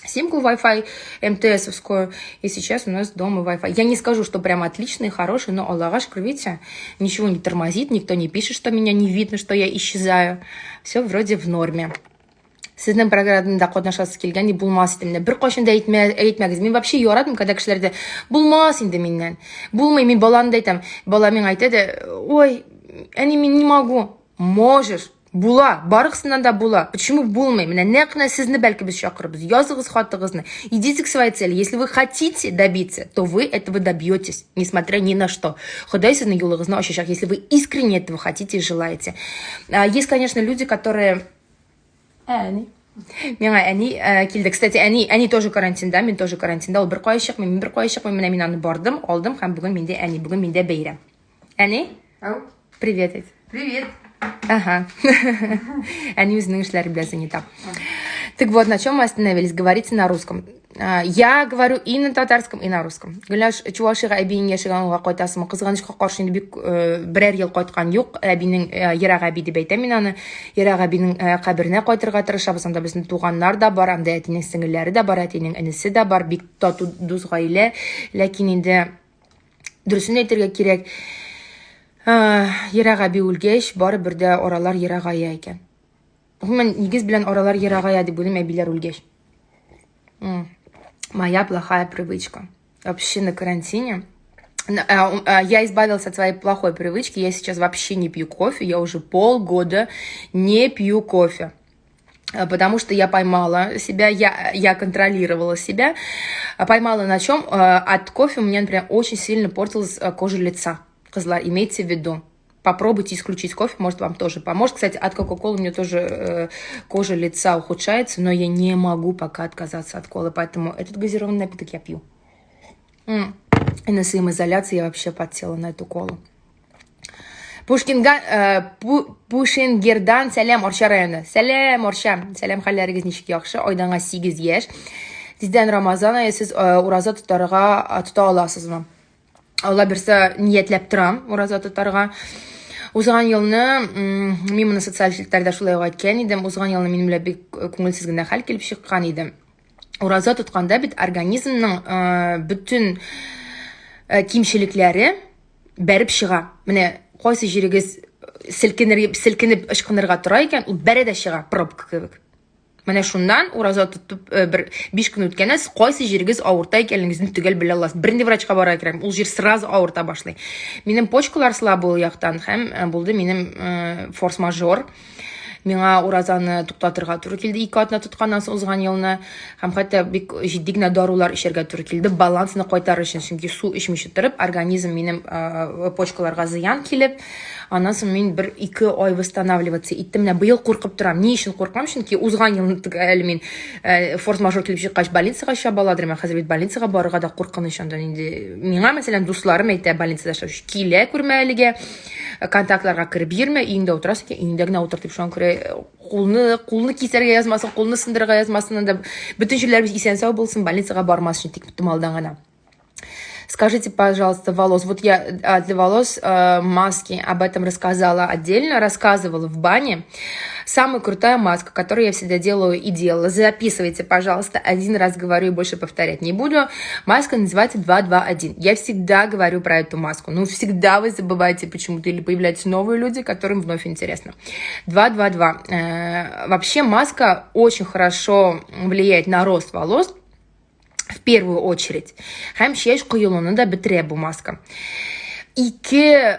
симку Wi-Fi МТСовскую, и сейчас у нас дома Wi-Fi. Я не скажу, что прям отличный, хороший, но, Аллага шөкер, видите, ничего не тормозит, никто не пишет, что меня не видно, что я исчезаю. Все вроде в норме. Сезнең программада катнашасы килгән, булмас иде. Менә беркайчан да әйтмәгез. Мин вообще яратмыйм, когда кешеләр дә булмас инде миннән. Булмый, мин баланы да әйтәм. Бала миңа әйтә дә: «Ой, әни, мин не могу». Можешь. Була, барысыннан да була. Почему булмый? Менә нәкъ менә сезне бәлки без чакырабыз. Языгыз хатыгызны. Идите к своей цели. Если вы хотите добиться, то вы этого добьетесь, несмотря ни на что. Ходай сезнең юлыгызны ачачак, если вы искренне этого хотите и желаете. Есть, конечно, люди, которые. Әни. Миңа әни килде. Кстати, әни тоже карантинда, мин тоже карантинда. Ул бер кая чыкмый, мин бер кая чыкмыйм. Менә мин аны бардым, алдым һәм бүген миндә әни, бүген миндә бәйрәм. Әни? Ау. Привет әйт. Привет. Ага. Әни үзенең эшләре белән занята. Так вот, на чем мы остановились? Говорите на русском. Я говорю и на татарском, и на русском. Гөлназ, Чувашиягә әбиең яшәгән авылга кайтасыңмы? Кызганычка каршы, инде бик берәр ел кайткан юк. Әбинең, ерак әби дип әйтәм мин аны. Ерак әбинең каберенә кайтырга тырышабыз. Анда безнең туганнар да бар, анда әтинең сеңелләре дә бар, әтинең энесе дә бар. Бик тату, дус гаилә. Ләкин инде дөресен әйтергә кирәк, ерак әби үлгәч, барыбер дә аралар ерагая икән. Гомумән, нигез белән аралар ерагая дип уйлыйм әбиләр үлгәч. Моя плохая привычка. Вообще на карантине я избавилась от своей плохой привычки. Я сейчас вообще не пью кофе. Я уже полгода не пью кофе. Потому что я поймала себя, я контролировала себя. Поймала на чем? От кофе у меня, например, очень сильно портилась кожа лица. Кызлар, имейте в виду. Попробуйте исключить кофе, может, вам тоже поможет. Кстати, от Кока-Колы у меня тоже кожа лица ухудшается, но я не могу пока отказаться от колы, поэтому этот газированный напиток я пью. И на самоизоляции я вообще подсела на эту колу. Пушингердан сәлам, Арча районы. Сәлам, Арча. Сәлам, хәлләрегез ничек, яхшы? Айданга 8 яшь. Тиздән Рамазан ае, сез ураза тотарга тота аласызмы? Алла бирсә, ниятләп торам ураза тотарга. Узган елны мин моны социаль челтәрдә шулай ук әйткән идем. Узган елны минем белән бик күңелсез генә хәл килеп чыккан иде. Ураза тотканда бит организмның бөтен кимчелекләре бәреп чыга. Менә кайсы җирегез селкенер, селкенеп ычкынырга тора икән, ул бәрә дә чыга, пробка кебек. Менә шуннан ураза тотып бер 5 көн үткәннән сез кайсы җирегез авырта икәнлегегезне төгәл белә аласыз. Бернинди врачка барырга кирәкми, ул җир сразу авырта башлый. Минем почкалар слабый яктан һәм булды минем форс-мажор. Миңа уразаны туктатырга туры килде 2 атна тотканнан соң узган елны. Һәм хәтта бик җитди генә дарулар эчәргә туры килде, балансны кайтарыр өчен. Чөнки су эчмичә торып, организм минем почкаларга зыян килеп, аннан соң мин бер 2 ай восстанавливаться иттем. Менә быел куркып торам. Ни өчен куркам? Чөнки узган елны әле мин форс-мажор килеп чыккач больницага чабаладыр. Мен хәзер бит больницага барырга да куркыныч анда инде. Миңа, мәсәлән, дусларым әйтә, больницада эшләүче, килә күрмә әлегә, контактларга кереп йөрмә, өеңдә утырасың икән, өеңдә генә утыр дип. Шуңа күрә кулны кисәргә язмасын, кулны сындырырга язмасын, анда бөтен җирләребез исән-сау булсын, больницага бармас өчен тик томалдан гына. Скажите, пожалуйста, волос. Вот я для волос маски об этом рассказала отдельно, рассказывала в бане. Самая крутая маска, которую я всегда делаю и делала. Записывайте, пожалуйста, один раз говорю и больше повторять не буду. Маска называется 221. Я всегда говорю про эту маску. Ну, всегда вы забываете почему-то или появляются новые люди, которым вновь интересно. 222. Вообще маска очень хорошо влияет на рост волос, в первую очередь. Һәм чәч коелуны да бетерә бу маска. Ике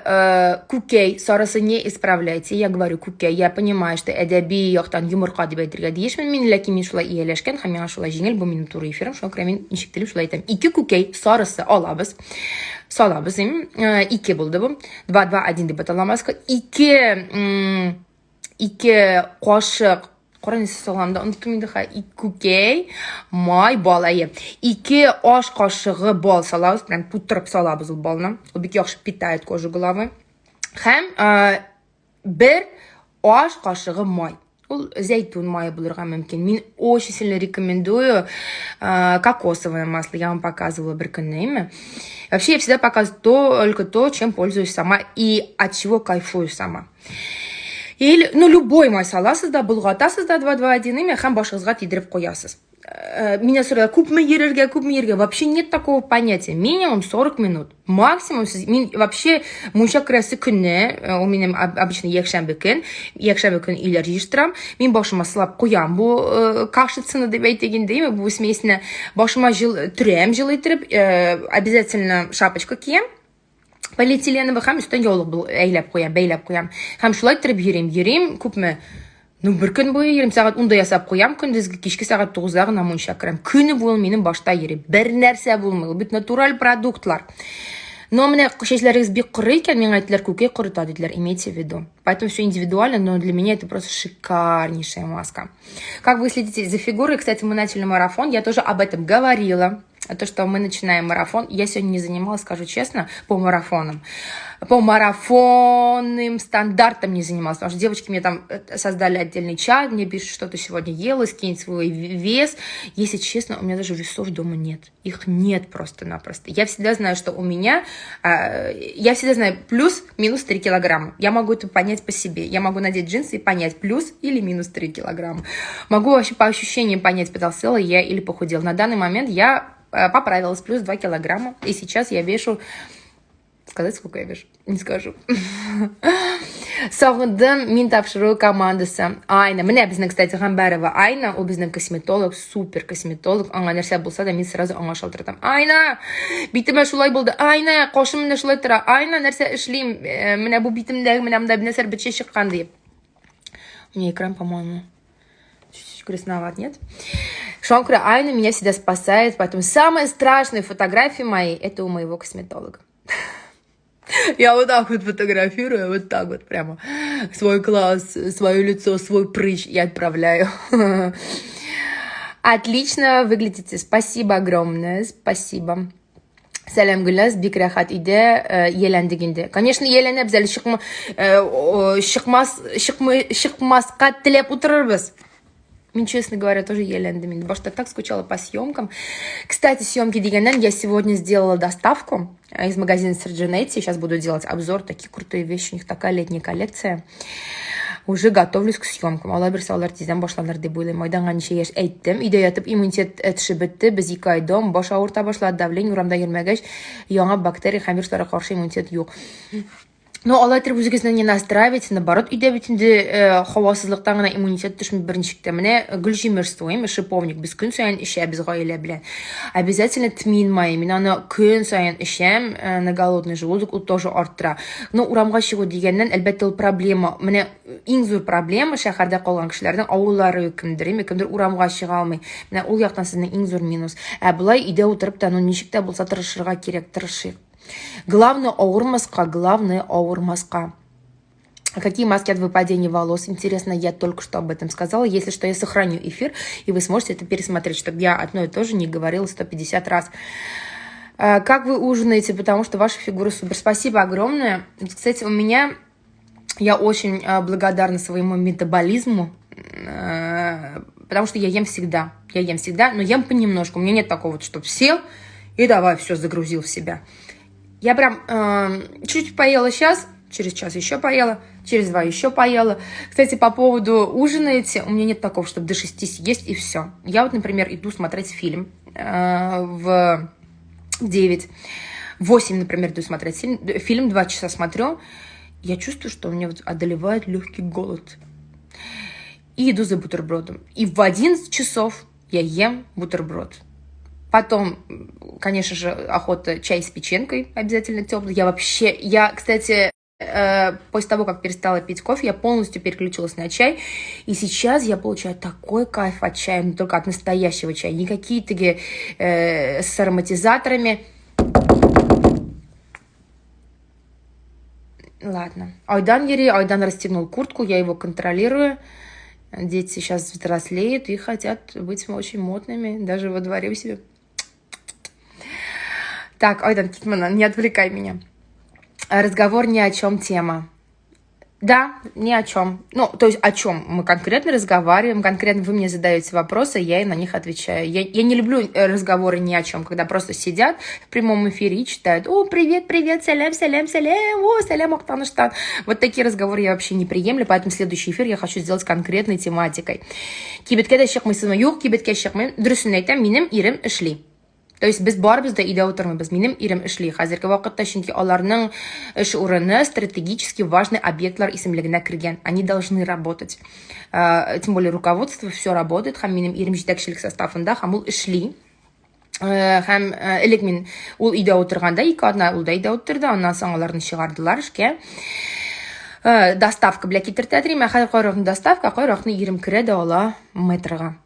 күкәй сарысы, не исправляйте. Я говорю күкәй. Я понимаю, что әдәби яктан йомырка дип әйтергә тиешмен мин, ләкин мин шулай ияләшкән һәм миңа шулай җиңел, бу минем туры эфирым, шуңа күрә мин ничек телим шулай әйтәм. Ике күкәй сарысы алабыз. Салабыз им. Ике булды бу. 2 2 1 дип атала маска. Ике кашык кара нәрсә салган да оныттым инде хә. Күкәй, май, бал, әйе. 2 аш кашыгы бал салабыз, прям тутырып салабыз ул балны. Ул бик яхшы питает кожу головы. Һәм бер аш кашыгы май. Ул зәйтүн мае булырга мөмкин. Мин очень сильно рекомендую кокосовое масло. Я вам показывала бер көнне, әйме? Вообще я всегда показываю только то, чем пользуюсь сама и от чего кайфую сама. Или, ну, любой май саласыз да, болгатасыз да 2-2-1 име һәм башыгызга тидереп куясыз. Меня сорыйлар, күпме йөрергә, күпме йөрергә? Вообще нет такого понятия. Минимум 40 минут. Максимум сез, мин вообще мунча керәсе көнне, ул минем обычно якшәмбе көн, якшәмбе көн өйләр җыештырам. Мин башыма сылап куям бу кашицаны дип әйтик инде, име, бу смесьне. Башыма җыл, төрәм җылы иттереп, обязательно шапочка киям. Полиэтиленовый һәм өстән яулык әйләп куям, бәйләп куям. Һәм шулай иттереп йөрим, йөрим, күпме? Ну, бер көн буе йөрим, сәгать 10-да ясап куям, көндезге кичке сәгать 9-да гына мунча керәм. Көне буе минем башта йөри. Бер нәрсә булмый, ул бит натураль продуктлар. Но менә чәчләрегез бик коры икән, миңа әйттеләр, күкәй корыта диделәр, имейте в виду. Поэтому все индивидуально, но для меня это просто шикарнейшая маска. Как вы следите за фигурой? Кстати, мы начали марафон, я тоже об этом говорила. То, что мы начинаем марафон. Я сегодня не занималась, скажу честно, по марафонам. По марафонным стандартам не занималась, потому что девочки мне там создали отдельный чат, мне пишут, что ты сегодня ела, скинь свой вес. Если честно, у меня даже весов дома нет. Их нет просто-напросто. Я всегда знаю, что у меня... Я всегда знаю плюс-минус 3 килограмма. Я могу это понять по себе. Я могу надеть джинсы и понять плюс или минус 3 килограмма. Могу вообще по ощущениям понять, потолстела я или похудела. На данный момент я поправилась плюс 2 килограмма. И сейчас я вешу... Сказать, сколько я вешу? Не скажу. Сагындым мин тапшыру командасы. Айна. Менә безнең, кстати, Гамбәрова Айна. Ул безнең косметолог, супер косметолог. Аңа нәрсә булса да, мин сразу аңа шалтыратам. Айна! Битемә шулай булды. Айна! Кашым менә шулай тора. Айна, нәрсә эшлим? Менә бу битемдә, менә монда нәрсә бетчә чыккан дип. У меня экран, по-моему, чуть-чуть красноват, нет? Шуңа күрә Айна меня всегда спасает, поэтому самые страшные фотографии мои это у моего косметолога. Я вот так вот фотографирую, вот так вот прямо свой глаз, свое лицо, свой прыщ я отправляю. Отлично выглядите, спасибо огромное, спасибо. Сәлам, Гөлназ, бик рәхәт өйдә, ияләндек инде. Конечно, ияләнәбез әле, чыкмас, чыкмый, чыкмаска теләп утырырбыз. Мин, честно говоря, тоже ияләндем инде. Башта так скучала по съемкам. Кстати, съемки дигәннән, я сегодня сделала доставку из магазина Serginetti. Сейчас буду делать обзор. Такие крутые вещи, у них такая летняя коллекция. Уже готовлюсь к съемкам. Алла бирсә, алар тиздән башланыр дип уйлыйм. Майданга ничә яшь әйттем. Өйдә ятып иммунитет төшеп бетте. Без 2 ай дом, баш авырта башлады, давление, урамда йөрмәгәч, яңа бактерия һәм вирусларга каршы иммунитет юк. Но алай итеп үзегезне не настраивайте, наоборот, өйдә бит инде һавасызлыктан гына иммунитет төшми берничек тә. Менә гөлҗимеш суы, шиповник без көн саен эчәбез гаилә белән. Обязательно тмин мае, мин аны көн саен эчәм, на голодный желудок ул тоже арттыра. Но урамга чыгу дигәннән, әлбәттә, ул проблема. Менә иң зур проблема шәһәрдә калган кешеләрнең авыллары кемдер, әйме, кемдер урамга чыга алмый. Менә ул яктан сезнең иң зур минус. Ә болай өйдә утырып та, ну ничек тә булса тырышырга кирәк, тырышыйк. Главное авырмаска, главное авырмаска. Какие маски от выпадения волос? Интересно, я только что об этом сказала. Если что, я сохраню эфир, и вы сможете это пересмотреть, чтобы я одно и то же не говорила 150 раз. Как вы ужинаете? Потому что ваша фигура супер. Спасибо огромное. Кстати, у меня... Я очень благодарна своему метаболизму, потому что я ем всегда. Я ем всегда, но ем понемножку. У меня нет такого, вот, чтобы сел и давай все загрузил в себя. Я прям чуть поела сейчас, через час еще поела, через 2 еще поела. Кстати, по поводу ужинаете, у меня нет такого, чтобы до 6 съесть и все. Я вот, например, иду смотреть фильм в 9, 8, например, иду смотреть фильм, 2 часа смотрю. Я чувствую, что у меня вот одолевает легкий голод. И иду за бутербродом. И в 11 часов я ем бутерброд. Потом, конечно же, охота чай с печенкой обязательно теплый. Я вообще, я, кстати, после того, как перестала пить кофе, я полностью переключилась на чай. И сейчас я получаю такой кайф от чая, но только от настоящего чая. Не какие-то с ароматизаторами. Ладно. Айдан йөри, Айдан расстегнул куртку, я его контролирую. Дети сейчас взрослеют и хотят быть очень модными, даже во дворе у себя. Так, Айдан, кит моннан, не отвлекай меня. Разговор ни о чем тема. Да, ни о чем. Ну, то есть о чем мы конкретно разговариваем, конкретно вы мне задаете вопросы, я и на них отвечаю. Я не люблю разговоры ни о чем, когда просто сидят в прямом эфире и читают: «О, привет, привет, сәлам, сәлам, сәлам, о, сәлам, Актаныштан». Вот такие разговоры я вообще не приемлю, поэтому следующий эфир я хочу сделать конкретной тематикой. Кибеткә дә чыкмыйсызмы? Юк, кибеткә чыкмыйм. Дөресен әйтәм, минем ирем эшли. То есть без барыбыз да өйдә утырмыйбыз. Минем ирем эшли хәзерге вакытта, чөнки аларның эш урыны стратегически важный объектлар исемлегенә кергән. Они должны работать. Тем более руководство все работает. Һәм минем ирем җитәкчелек составында, һәм ул эшли. Һәм элек мин ул өйдә утырганда 2 атна ул да өйдә утырды, аннан соң аларны чыгардылар эшкә. Доставка белән китертә дим, ә хәзер кайракны доставка, кайракны ирем керә дә ала метрога.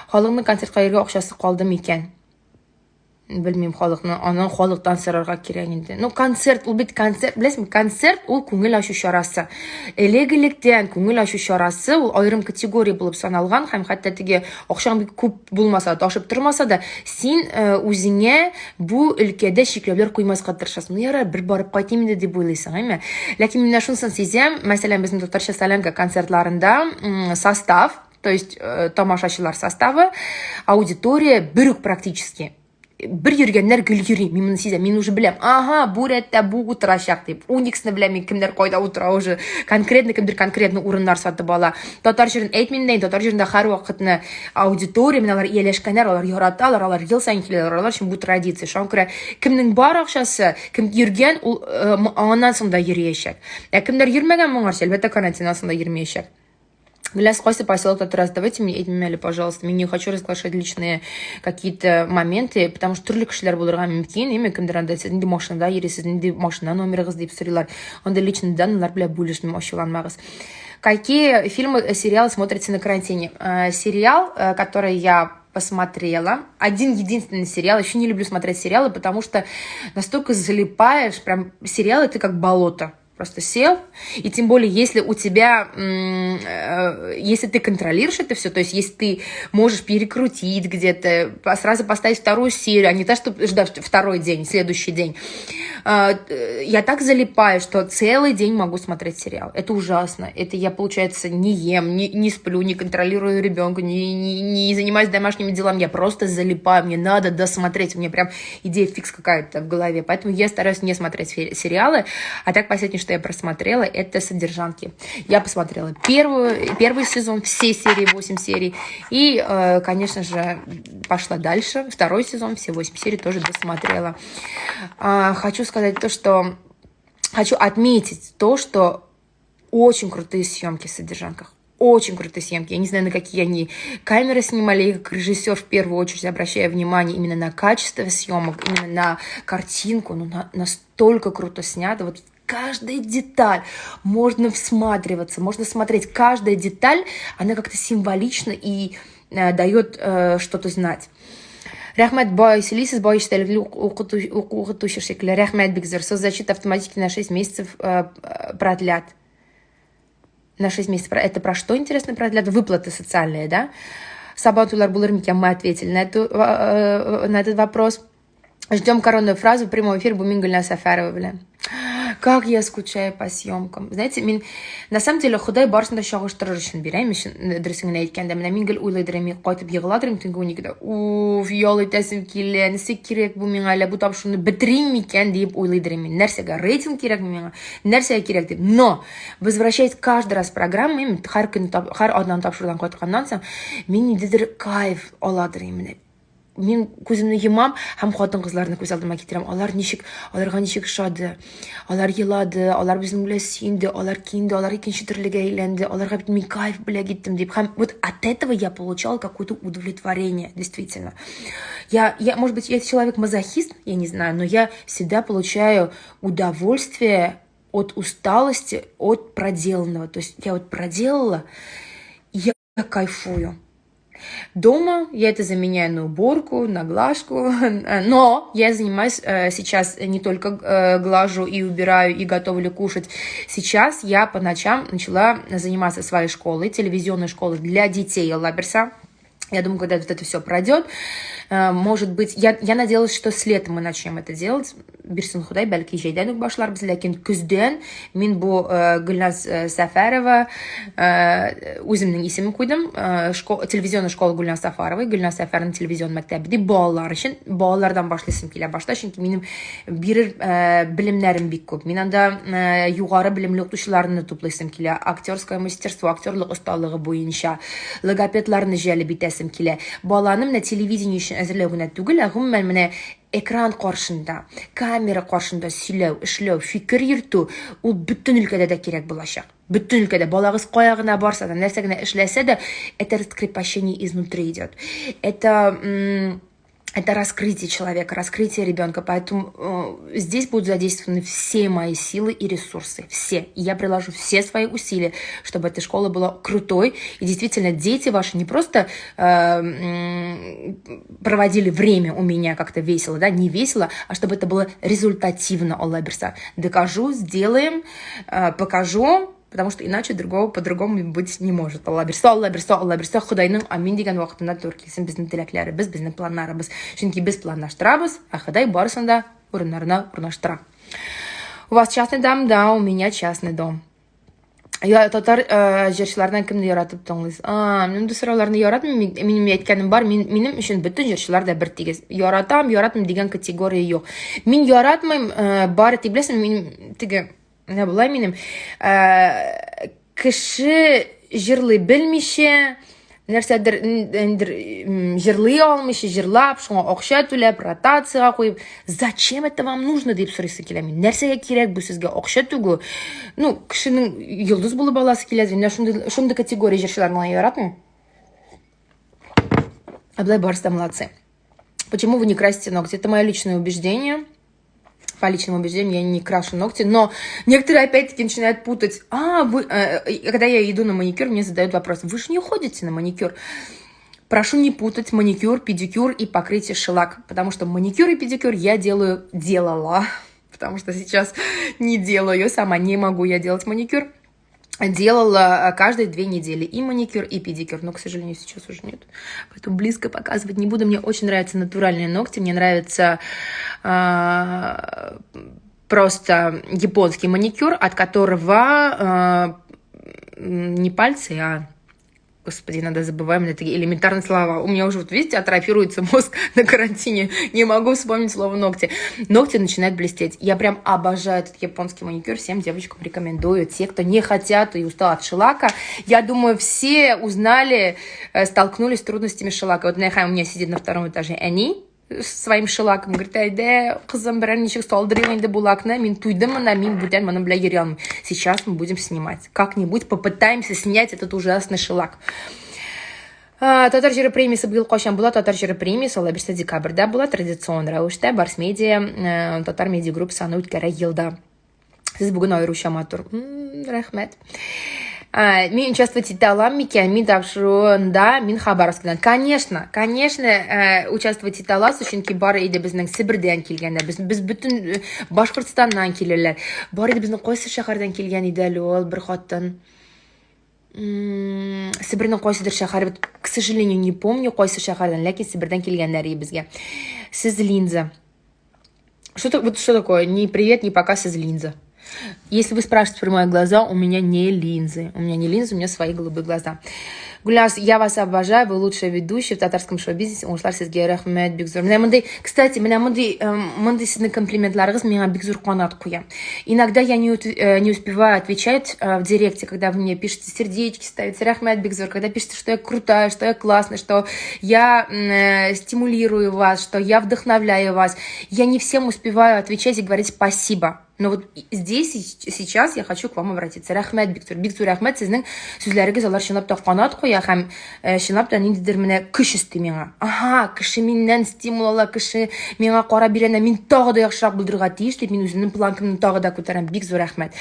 Халыкның концертка йөргә акчасы калды микән? Белмим халыкны, аннан халыктан сорарга кирәк инде. Ну, концерт, ул бит концерт, беләсеңме, концерт ул күңел ачу чарасы. Элек-электән күңел ачу чарасы ул аерым категория булып саналган һәм хәтта теге акчаң бик күп булмаса, ташып тормаса да, син үзеңә бу өлкәдә чикләүләр куймаска тырышасың. Ну, ярар, бер барып кайтыйм инде дип уйлыйсың, әйме? Ләкин менә шунысын сизәм, мәсәлән, безнең татарча солянка концертларында состав, то есть тамашачылар составы, аудитория бер үк практически. Бер йөргәннәр гел йөри, мин моны сизәм, мин уже беләм, ага, бу рәттә бу утырачак дип. Униксны беләм мин, кемнәр кайда утыра уже, конкретно кемдер конкретно урыннар сатып ала. Татар җырын әйтмим дә, татар җырында һәр вакытны аудитория, менә алар ияләшкәннәр, алар яраталар, алар ел саен киләләр, алар өчен бу традиция. Шуңа күрә кемнең бар акчасы, кем йөргән, ул аннан соң да йөриячәк. Ә кемнәр йөрмәгән моңарчы, әлбәттә, карантиннан соң да йөрмәячәк. Гүләс, кайсы поселокта торасыз? Давайте мне әйтмим әле, пожалуйста. Мин не хочу разглашать личные какие-то моменты, потому что төрле кешеләр булырга мөмкин. Әйме, кемдер анда сез нинди машинада йөрисез, нинди машина номерыгыз дип сорыйлар. Анда личный данныйлар белән бүлешмим, ачуланмагыз. Какие фильмы, сериалы смотрите на карантине? Сериал, который я посмотрела. Один единственный сериал. Еще не люблю смотреть сериалы, потому что настолько залипаешь. Прям сериалы это как болото. Просто сел, и тем более, если у тебя, если ты контролируешь это все, то есть если ты можешь перекрутить где-то, сразу поставить вторую серию, а не то, чтобы ждать второй день, следующий день. Я так залипаю, что целый день могу смотреть сериал. Это ужасно. Это я, получается, не ем, не сплю, не контролирую ребенка, не занимаюсь домашними делами. Я просто залипаю, мне надо досмотреть. У меня прям идея фикс какая-то в голове. Поэтому я стараюсь не смотреть сериалы. А так, последнее, что я просмотрела, это «Содержанки». Я посмотрела первый сезон, все серии, 8 серий. И, конечно же, пошла дальше. Второй сезон, все 8 серий тоже досмотрела. Хочу сказать то, что Хочу отметить то, что очень крутые съемки в «Содержанках». Очень крутые съемки. Я не знаю, на какие они камеры снимали. Я как режиссер в первую очередь обращаю внимание именно на качество съемок, именно на картинку. Ну, настолько круто снято. Вот каждая деталь, можно всматриваться, можно смотреть. Каждая деталь, она как-то символична и дает что-то знать. Рәхмәт, бай сөйлисез, бай эчтәлекле укытучы шикелле. Рәхмәт, бик зур. Соцзащита автоматически на 6 месяцев продлят. На 6 месяцев. Это про что, интересно, продлят? Выплаты социальные, да? Сабантуйлар булыр микән? Мы ответили на этот вопрос. Ждем коронную фразу в прямом эфире. Бу мин Гөлназ Сәфәрова белән. Как я скучаю по съемкам. Знаете, мин, на самом деле, Ходай барысын да чагыштырыр өчен бирә, дөресен генә әйткәндә, менә мин гел уйлыйдыр, мин кайтып егыладыр төнге 12-дә. Уф, ял итәсем килә, нәрсә кирәк бу миңа, әллә бу тапшыруны бетерим микән дип уйлыйдыр мин. Нәрсәгә рейтинг кирәк миңа, нәрсәгә кирәк дип. Но, возвращаясь каждый раз программа, мин һәр көн, һәр атнаны тапшырудан кайтканнан соң, мин ниндидер кайф аладыр менә. Мин күземне йомам һәм хатын-кызларны күз алдыма китерәм. Алар ничек, аларга ничек ошады. Алар елады, алар безнең белән сөенде, алар киенде, алар икенче төрлегә әйләнде, аларга бит мин кайф бүләк иттем дип. Һәм вот от этого я получала какое-то удовлетворение, действительно. Я, может быть, я человек-мазохист, я не знаю, но я всегда получаю удовольствие от усталости, от проделанного. То есть я вот проделала, и я кайфую. Дома я это заменяю на уборку, на глажку, но я занимаюсь сейчас не только глажу и убираю, и готовлю кушать. Сейчас я по ночам начала заниматься своей школой, телевизионной школой для детей Алла бирсә. Я думаю, когда вот это все пройдет, может быть, я надеялась, что с лета мы начнем это делать. Бирсен Ходай, бәлки җәйдән үк башларбыз, ләкин көздән мин бу Гөлназ Сәфәрова, үземнең исемен куйдым, телевизионная школа Гөлназ Сәфәровой, Гөлназ Сәфәрованың телевизион мәктәбе дип балалар өчен, балалардан башлыйсым килә башта, чөнки минем бирер белемнәрем бик күп. Мин анда югары белемле укытучыларны туплыйсым килә, актерское мастерство, актерлык осталыгы буенча, логопедларны җәлеп итәсем килә. Баланы менә телевидение өчен әзерләү генә түгел, ә гомумән менә экран каршында, камера каршында сөйләү, эшләү, фикер йөртү ул бөтен өлкәдә дә кирәк булачак. Бөтен өлкәдә балагыз кая гына барса да, нәрсә генә эшләсә дә, это раскрепощение изнутри идет. Это раскрытие человека, раскрытие ребенка. Поэтому здесь будут задействованы все мои силы и ресурсы. Все. И я приложу все свои усилия, чтобы эта школа была крутой. И действительно, дети ваши не просто проводили время у меня как-то весело, да, не весело, а чтобы это было результативно, Алла бирсә. Докажу, сделаем, покажу, потому что иначе другого по-другому быть не может. Алла бирсә, Алла бирсә, Алла бирсә, Ходайның амин дигән вакытында туры килсен безнең теләкләребез, безнең планнарыбыз. Чөнки без планлаштырабыз, ә Ходай барысын да урыннарына урнаштыра. У вас частный дом? Да, у меня частный дом. Я татар җырчылардан кемне яратып тыңлыйсыз? А, мин бу сорауларны яратмыйм. Минем әйткәнем бар, минем өчен бөтен җырчылар да бер тигез. Яратам, яратмыйм дигән категория юк. Мин яратмыйм, бары тик беләсеңме, мин теге менә болай минем кеше җырлый белмичә, нәрсәдер ниндидер җырлый алмыйча җырлап, шуңа акча түләп, ротациягә куеп, зачем это вам нужно дип сорыйсы килә мин. Нәрсәгә кирәк бу сезгә акча түгү? Ну, кешенең йолдыз булып аласы килә. Менә шундый категория җырчыларны яратмыйм. А болай барысы да молодцы. Почему вы не красите ногти? Это мое личное убеждение. По личному убеждению я не крашу ногти, но некоторые опять-таки начинают путать. А, вы, когда я иду на маникюр, мне задают вопрос: вы же не ходите на маникюр? Прошу не путать маникюр, педикюр и покрытие шеллак, потому что маникюр и педикюр я делаю, делала, потому что сейчас не делаю, сама не могу я делать маникюр. Делала каждые 2 недели и маникюр, и педикюр, но, к сожалению, сейчас уже нет. Поэтому близко показывать не буду. Мне очень нравятся натуральные ногти, мне нравится просто японский маникюр, от которого не пальцы, а, господи, иногда забываем на такие элементарные слова. У меня уже, вот видите, атрофируется мозг на карантине. Не могу вспомнить слово «ногти». Ногти начинают блестеть. Я прям обожаю этот японский маникюр. Всем девочкам рекомендую. Те, кто не хотят и устал от шеллака. Я думаю, все узнали, столкнулись с трудностями шеллака. Вот у меня сидит на втором этаже они. Своим шеллаком. Говорит, әйдә, кызым, берәр ничек салдырыйк инде бу лакны, мин туйдым монда, мин бүтән моның белән йөри алмыйм. Сейчас мы будем снимать. Как-нибудь попытаемся снять этот ужасный шеллак. Татар җыры премиясе быел кайчан була? Татар җыры премиясе алла бирсә декабрьдә була, традицион рәвештә Барс Медиа, Татар Медиа Группасы аны үткәрә елда. Сез бүген аеруча матур. Рәхмәт. Мин участвовать итә алам микән? Мин тапшыруында, мин Хабаровскидан. Конечно, конечно, участвовать итә аласыз, чөнки бар иде безнең Себердән килгәннәр. Без бөтен Башкортстаннан киләләр. Бар иде безнең кайсы шәһәрдән килгән иде әле ул бер хатын. Себернең кайсыдыр шәһәре, к сожалению, не помню, кайсы шәһәрдән, ләкин Себердән килгәннәр иде безгә. Сез линза. Что, вот что такое? Ни привет, ни пока, сез линза. Если вы спрашиваете про мои глаза, у меня не линзы. У меня не линзы, у меня свои голубые глаза. Гульназ, я вас обожаю, вы лучшая ведущая в татарском шоу-бизнесе. Уңышлар сезгә, рәхмәт, бик зур. Менә мондый, кстати, менә мондый, мондый сезнең комплиментларыгыз миңа бик зур канат куя. Иногда я не успеваю отвечать в директе, когда вы мне пишете сердечки, ставите рәхмәт, бик зур, когда пишете, что я крутая, что я классная, что я стимулирую вас, что я вдохновляю вас. Я не всем успеваю отвечать и говорить спасибо. Но вот здесь и сейчас я хочу к вам обратиться. Рәхмәт, бик зур. Бик зур рәхмәт, сезнең сүзләрегез алар чынлап та канат куя һәм чынлап та ниндидер менә көч өсти миңа. Ага, кеше миннән стимул ала, кеше миңа карап өйрәнә, мин тагы да яхшырак булдырырга тиеш дип, мин үземнең планкамны тагы да күтәрәм. Бик зур рәхмәт.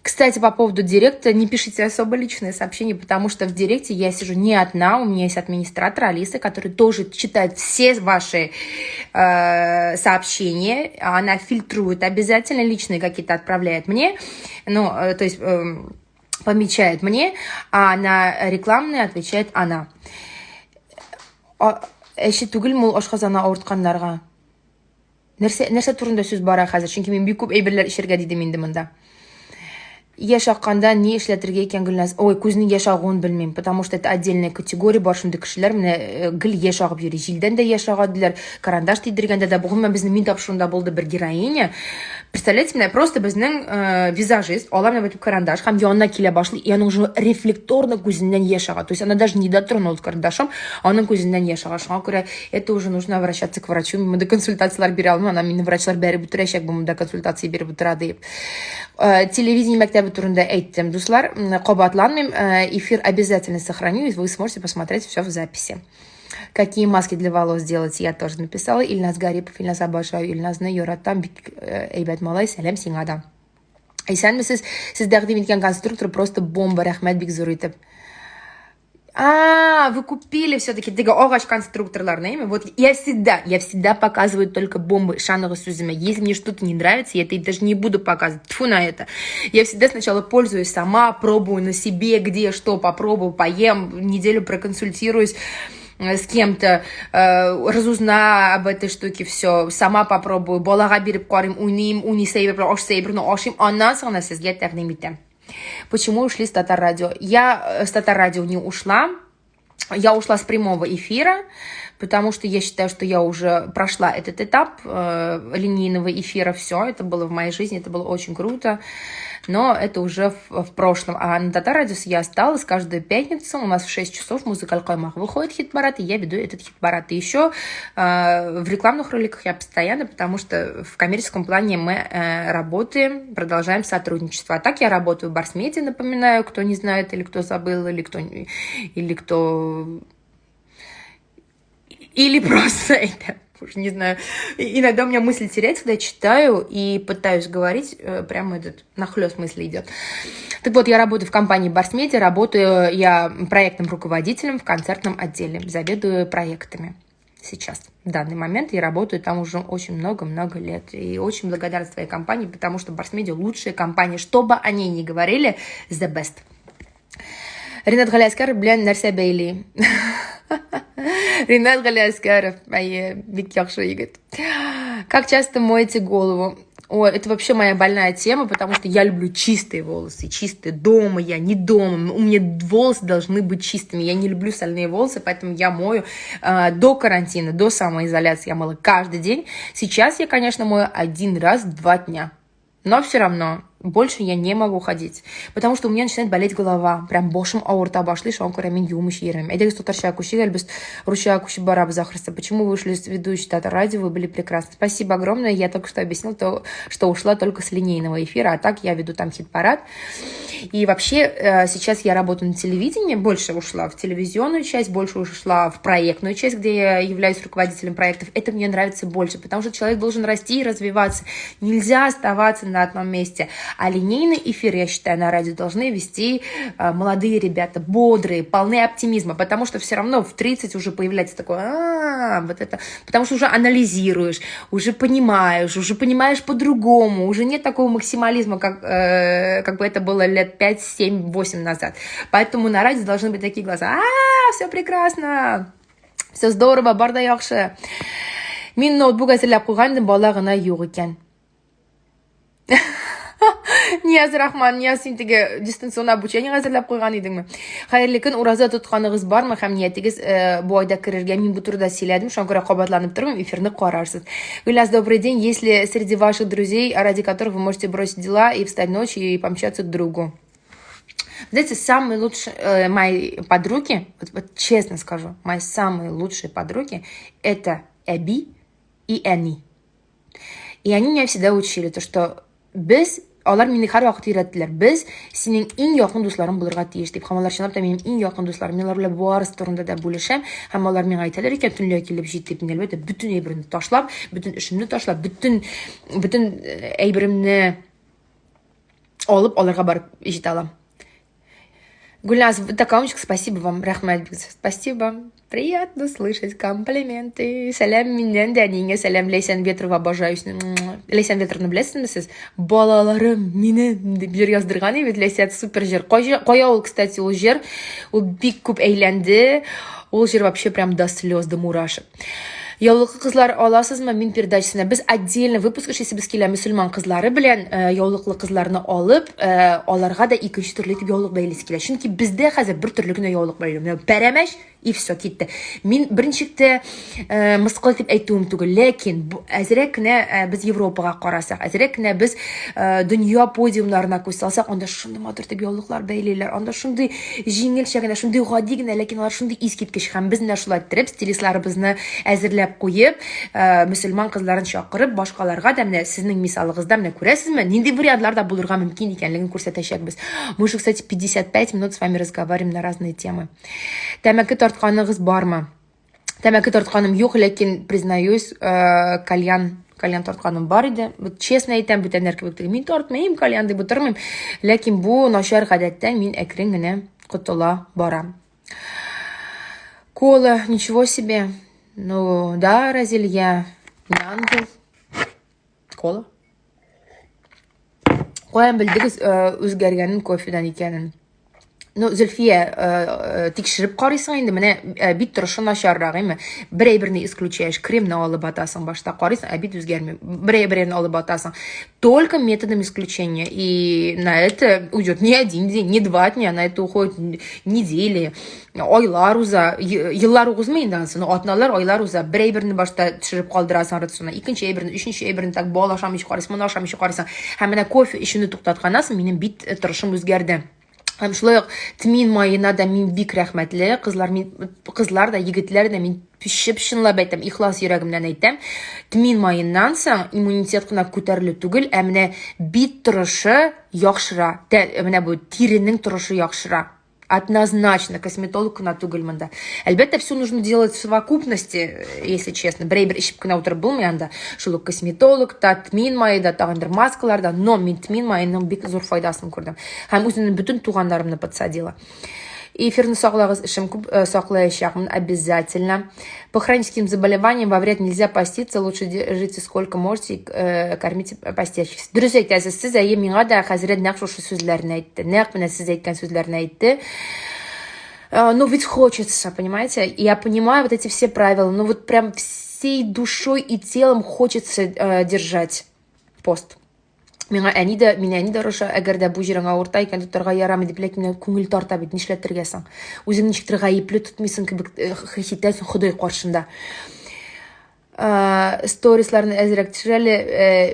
Кстати, по поводу директа, не пишите особо личные сообщения, потому что в директе я сижу не одна, у меня есть администратор Алиса, которая тоже читает все ваши сообщения, она фильтрует обязательно, личные какие-то отправляет мне, ну, то есть помечает мне, а на рекламные отвечает она. Әче түгелме ул ашказаны авыртканнарга? Нәрсә, нәрсә турында сүз бара хәзер? Чөнки мин бик күп әйберләр эчәргә дидем инде монда. Яшь акканда ни эшләтергә икән, Гөлназ? Ой, күзнең яшь агуын белмим, потому что это отдельная категория, бар шундый кешеләр, менә гел яшь агып йөри. Җилдән дә яшь ага диләр, карандаш тидергәндә дә. Гомумән, безнең мин тапшыруында булды бер героиня. Представляете, менә просто безнең визажист ала менә бу карандаш һәм янына килә башлый, и аның уже рефлекторно күзеннән яшь ага. То есть она даже не дотронулась карандашом, аның күзеннән яшь ага. Шуңа күрә это уже нужно обращаться к врачу. Мин монда консультацияләр бирә алмыйм, ана мине врачлар бәреп үтерәчәк, бу монда консультация биреп утыра диеп. Телевидение мәктәбе турында әйттем, дуслар, кабатланмыйм. Эфир обязательно сохраню, и вы сможете посмотреть все в записи. Какие маски для волос делать, я тоже написала. Ильназ Гарипов, Ильназ обожаю, Ильназны яратам, бик әйбәт малай, сәлам сиңа да. Исәнмесез, сез тәкъдим иткән конструктор просто бомба, рәхмәт бик зур итеп. А, вы купили все-таки теге агач конструкторларны, әйме? Вот я всегда показываю только бомбы, ышаныгыз сүземә. Если мне что-то не нравится, я это даже не буду показывать. Тьфу на это. Я всегда сначала пользуюсь сама, пробую на себе, где что, попробую, поем, неделю проконсультируюсь с кем-то, разузнаю об этой штуке все, сама попробую, балага биреп карыйм, уйныйм, уйныйсы әйбер белән, ашыйсы әйберне ашыйм, аннан соң гына сезгә тәкъдим итәм. Почему ушли с Татар Радио? Я с Татар Радио не ушла. Я ушла с прямого эфира, потому что я считаю, что я уже прошла этот этап линейного эфира. Все, это было в моей жизни, это было очень круто, но это уже в прошлом. А на Татар Радио я осталась каждую пятницу. У нас в 6 часов «Музыкаль каймак» выходит хит-парад, и я веду этот хит-парад. И еще в рекламных роликах я постоянно, потому что в коммерческом плане мы работаем, продолжаем сотрудничество. А так я работаю в Барсмеде, напоминаю, кто не знает, или кто забыл, или кто или просто это, уж не знаю. Иногда у меня мысль теряется, когда я читаю и пытаюсь говорить, прямо этот нахлёст мысли идет. Так вот, я работаю в компании Барсмедиа, работаю я проектным руководителем в концертном отделе, заведую проектами сейчас, в данный момент. Я работаю там уже очень много-много лет. И очень благодарна своей компании, потому что Барсмедиа лучшая компания. Что бы о ней ни говорили, the best. Ринат Галиәскәров белән нәрсә бәйли? Ринат Галиәскәров, әйе, бик яхшы егет. Как часто моете голову? Ой, это вообще моя больная тема, потому что я люблю чистые волосы, чистые дома я, не дома. У меня волосы должны быть чистыми. Я не люблю сальные волосы, поэтому я мою до карантина, до самоизоляции я мыла каждый день. Сейчас я, конечно, мою один раз в 2 дня. Но все равно. Больше я не могу ходить, потому что у меня начинает болеть голова. Прям башым авырта башлый, шуңа күрә мин юымыйча йөрмим. Әйдәгез татарчага күчик әле, без русчага күчеп барабыз ахрысы. Почему вы ушли с ведущей Татар радио, вы были прекрасны. Спасибо огромное, я только что объяснил то, что ушла только с линейного эфира, а так я веду там хит-парад. И вообще сейчас я работаю на телевидении, больше ушла в телевизионную часть, больше ушла в проектную часть, где я являюсь руководителем проектов. Это мне нравится больше, потому что человек должен расти и развиваться. Нельзя оставаться на одном месте. А линейный эфир, я считаю, на радио должны вести молодые ребята, бодрые, полны оптимизма, потому что все равно в 30 уже появляется такое, а, вот это, потому что уже анализируешь, уже понимаешь по-другому, уже нет такого максимализма, как бы это было лет 5, 7, 8 назад. Поэтому на радио должны быть такие глаза: а, все прекрасно, все здорово, бар да яхшы. Мин ноутбук әзерләп куйган идем, бала гына юк икән. Нияз Рахман, Нияз, син теге дистанционный обучение әзерләп куйган идеңме? Хәерле көн, ураза тотканыгыз бармы һәм ниятегез бу айда керергә? Мин бу турыда сөйләдем, шуңа күрә кабатланып тормыйм, эфирны карарсыз. Гүлназ, добрый день. Есть ли среди ваших друзей, ради которых вы можете бросить дела и встать ночью и помчаться к другу? Знаете, самые лучшие мои подруги, вот, вот честно скажу, мои самые лучшие подруги — это Әби и әни. И они меня всегда учили, то, что без алар мине һәрвакыт өйрәттеләр: без синең иң якын дусларың булырга тиеш дип. Һәм алар чынлап та минем иң якын дусларым. Мин алар белән барысы турында да бүлешәм, һәм алар миңа әйтәләр икән, төнлә килеп җит дип, мин, әлбәттә, бөтен әйберемне ташлап, бөтен эшемне ташлап, бөтен әйберемне алып, аларга барып җитә алам. Гульназ, вы такая умничка, спасибо вам, рәхмәт, спасибо. Приятно слышать комплименты. Сәлам миннән дә әниеңә сәлам, Ләйсән Ветрова, обожаю сине. Ләйсән Ветровны беләсезме сез? Балаларым минем дип җыр яздырган бит Ләйсән, супер җыр. Кая ул, кстати, ул җыр? Ул бик күп әйләнде. Ул җыр вообще прям до слез, до мурашек. Яулыклы кызлар аласызмы мин передачасына? Без отдельно выпуск эшлисебез килә мөселман кызлары белән, яулыклы кызларны алып, аларга да икенче төрле итеп яулык бәйлисе килә. Чөнки бездә хәзер бер төрле генә яулык бәйләү. Менә пәрәмәч и все, китте. Мин берничек тә мыскыл итеп әйтүем түгел, ләкин әзрәк кенә без Европага карасак, әзрәк кенә без дөнья подиумнарына күз салсак, анда шундый матур итеп яулыклар бәйлиләр, анда шундый җиңелчә генә, шундый гади генә, ләкин алар шундый искиткеч. Һәм без менә шулай иттереп, стилистларыбызны әзерләп куеп, мөселман кызларын чакырып, башкаларга да менә сезнең мисалыгызда менә күрәсезме, нинди вариантлар да булырга мөмкин икәнлеген күрсәтәчәкбез. Мы уже, кстати, 55 минут с вами разговариваем на разные темы. Тәмәке тартканыгыз бармы? Тәмәке тартканым юк, ләкин, признаюсь, кальян тартканым бар иде. Вот честно әйтәм, бүтәннәр кебек түгел. Мин тартмыйм кальян дип утырмыйм. Ләкин бу начар гадәттән мин әкрен генә котыла барам. Кола, ничего себе. Ну, да, Разиль, я не ангел. Кола. Каян белдегез үзгәргәнен кофедан икәнен? Ну, Зөлфия, тикшереп карыйсың инде, менә бит торышы начаррак, әйме? Бер әйберне исключаешь, кремны алып атасың башта, карыйсың, ә бит үзгәрми. Бер әйберне алып атасың. Только методом исключения. И на это уйдет не один день, не 2 дня, на это уходит недели, айлар уза, еллар узмый инде анысы, но атналар, айлар уза. Бер әйберне башта төшереп калдырасың рационга, икенче әйберне, өченче әйберне, так бал ашамыйча карыйсың, моны ашамыйча карыйсың. Һәм менә кофе эчүне туктатканнан соң минем бит торышым үзгәрде. Һәм шулай ук тмин маена да мин бик рәхмәтле. Кызлар, мин, кызлар да, егетләр дә, мин чып-чынлап әйтәм, ихлас йөрәгемнән әйтәм. Тмин маеннан соң иммунитет кына күтәрелү түгел, ә менә бит торышы яхшыра. Менә бу тиренең торышы яхшыра. Однозначно, косметолог кына түгел монда. Әлбәттә, все нужно делать в совокупности, если честно. Бер әйбер эчеп кенә утырып булмый анда. Шул ук косметолог та, тмин мае да, тагын бер маскалар да, но мин тмин маеның бик зур файдасын күрдем. Һәм үземнең бөтен туганнарымны подсадила. Эфирны саклагыз, эшем күп, саклаячакмын обязательно. По хроническим заболеваниям во вред нельзя поститься, лучше держите сколько можете, кормите постящихся. Дөрес әйтәсез, сез, әйе, миңа да хәзрәт нәкъ шушы сүзләрне әйтте. Нәкъ менә сез әйткән сүзләрне әйтте. Ну ведь хочется, понимаете? Я понимаю вот эти все правила, но вот прям всей душой и телом хочется держать пост. Миңа әни дә, мине әни дә орыша, әгәр дә бу җирең авырта икән, тотарга ярамый дип, ләкин менә күңел тарта бит, нишләтергә соң? Үзең ничектер гаепле тотмыйсың кебек хис итәсең Ходай каршында. Сторисларны әзрәк төшер әле,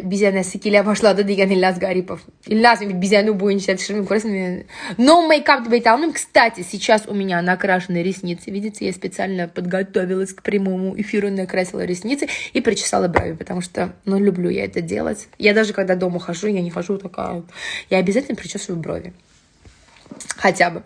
бизәнәсе килә башлады дигән Ильназ Гарипов. Ильназ, мин бизәнү буенча төшермим, күрәсең, мин no makeup дип әйтә алмыйм. Кстати, сейчас у меня накрашены ресницы. Видите, я специально подготовилась к прямому эфиру, накрасила ресницы и причесала брови, потому что, ну, люблю я это делать. Я даже когда дома хожу, я не хожу такая. Я обязательно причесываю брови. Хотя бы.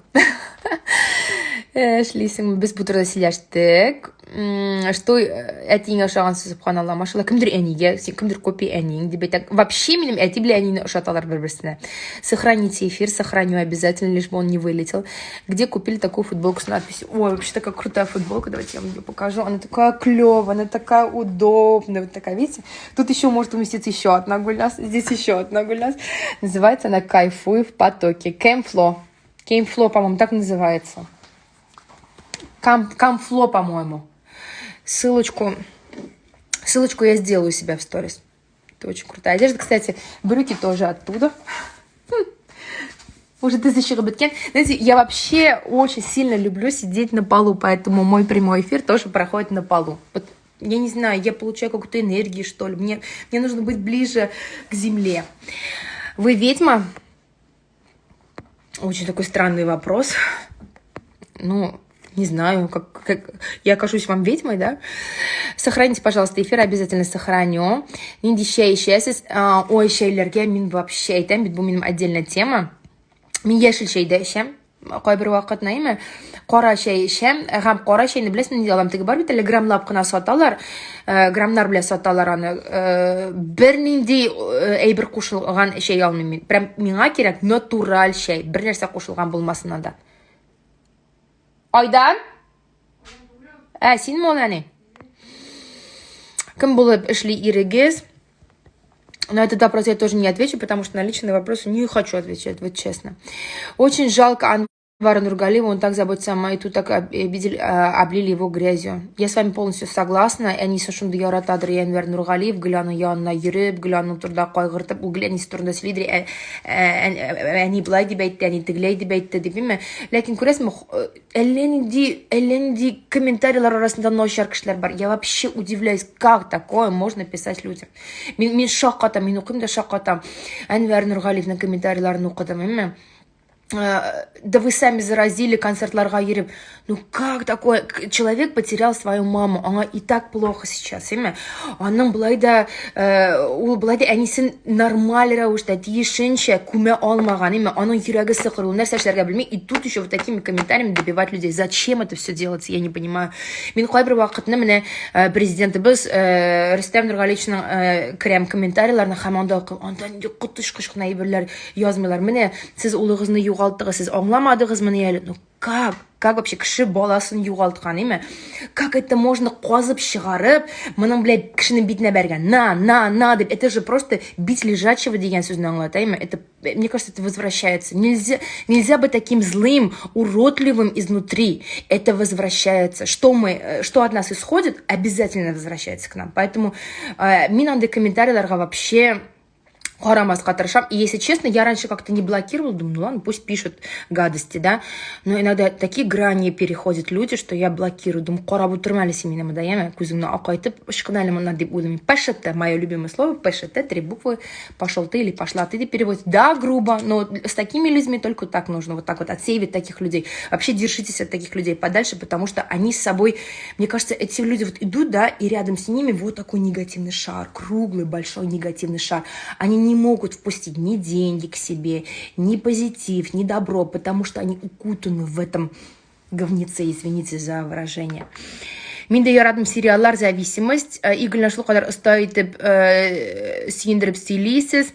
Эшлисең, без бу турыда сөйләштек. Что әтиеңә ошагансыз, субханалла, машалла, кемдер әнигә, син кемдер копия әниең дип әйтә. Вообще минем әти белән әнине ошаталар бер-берсенә. Сохраните эфир, сохраню обязательно, лишь бы он не вылетел. Где купили такую футболку с надписью? Ой, вообще такая крутая футболка, давайте я вам ее покажу. Она такая клевая, она такая удобная, вот такая, видите? Тут еще может уместиться еще одна Гульнас, здесь еще одна Гульнас. Называется она «Кайфуй в потоке». Кемфло. Кемфло, по-моему, так называется. Камфло, по-моему. Ссылочку я сделаю у себя в сторис. Это очень крутая одежда. Кстати, брюки тоже оттуда. Уже ты беткән. Знаете, я вообще очень сильно люблю сидеть на полу, поэтому мой прямой эфир тоже проходит на полу. Вот я не знаю, я получаю какую-то энергию, что ли. Мне нужно быть ближе к земле. Вы ведьма? Очень такой странный вопрос. Ну, не знаю, как я кажусь вам ведьмой, да? Сохраните, пожалуйста, эфир, обязательно сохраню. Нинди чәй эчәсез? Ой, чәйләргә мин вообще әйтәм бит, бу минем отдельная тема. Мин яшел чәй дә эчәм. Кайбер вакыт нәйме? Кара чәй эчәм. Һәм кара чәйне беләсезме, нинди алам? Теге бар бит әле граммлап кына саталар. Граммнар белән саталар аны. Бернинди әйбер кушылган чәй алмыйм мин. Прям миңа кирәк натураль чәй. Бер нәрсә кушылган булмасын анда. Айдан? Ә, синме ул, әни? Кем булып эшли ирегез? На этот вопрос я тоже не отвечу, потому что на личные вопросы не хочу отвечать, вот честно. Очень жалко Анвара Нургалиева, он так заботится о моей, тут так обидели, облили его грязью. Я с вами полностью согласна. Әнисе шундый яратадыр Әнвәр Нургалиев, гел аның янына йөреп, гел аның турында кайгыртып, ул гел әнисе турында сөйлидер, әни болай дип әйтте, әни тегеләй дип әйтте дип, әйме? Ләкин күрәсезме, әллә нинди комментарийлар арасында начар кешеләр бар. Я вообще удивляюсь, как такое можно писать людям. Мин шаккатам, мин укыйм да шаккатам. Әнвәр Нургалиевның комментарийларын укыдым, әйме? Да вы сами заразили концертларга йөреп. Ну как такое? Человек потерял свою маму, аңа и так плохо сейчас, әйме? Аның болай да, ул болай да әнисен нормаль рәвештә, тиешенчә күмә алмаган, әйме? Аның йөрәге сыкрый, ул нәрсә эшләргә белми. И тут еще вот такими комментариями добивать людей. Зачем это все делается, я не понимаю. Мин кайбер вакытны менә президентыбыз Рөстәм Нургалиевичның керәм комментарийларына һәм анда укыйм. Анда нинди коточкыч кына әйберләр язмыйлар. Менә сез улыгызны югалттыгыз, сез аңламадыгызмыни әле? Ну как? Как вообще кеше баласын югалткан, әйме? Как это можно казып чыгарып, моның белән кешенең битенә бәргән? На, на, на дип. Это же просто бить лежачего дигән сүзне аңлата, әйме? Это, мне кажется, это возвращается. Нельзя, нельзя быть таким злым, уродливым изнутри. Это возвращается. Что от нас исходит, обязательно возвращается к нам. Поэтому мин андый комментарийларга вообще карамаска тырышам. И если честно, я раньше как-то не блокировала, думаю, ну ладно, пусть пишут гадости, да. Но иногда такие грани переходят люди, что я блокирую. Думаю, карап утырма әле син мине монда, яме, күзеңне акайтып, ычкын әле моннан дип уйлыйм. ПШТ, мое любимое слово, ПШТ, три буквы, пошел ты или пошла ты дип переводится. Да, грубо, но с такими людьми только так нужно, вот так вот отсеивать таких людей. Вообще держитесь от таких людей подальше, потому что они с собой, мне кажется, эти люди вот идут, да, и рядом с ними вот такой негативный шар, круглый, большой негативный шар. Они не могут впустить ни деньги к себе, ни позитив, ни добро, потому что они укутаны в этом говнеце, извините за выражение. Мин дә яратам сериаллар «Зависимость». Игорь шулкадәр оста итеп сөендереп сөйлисез.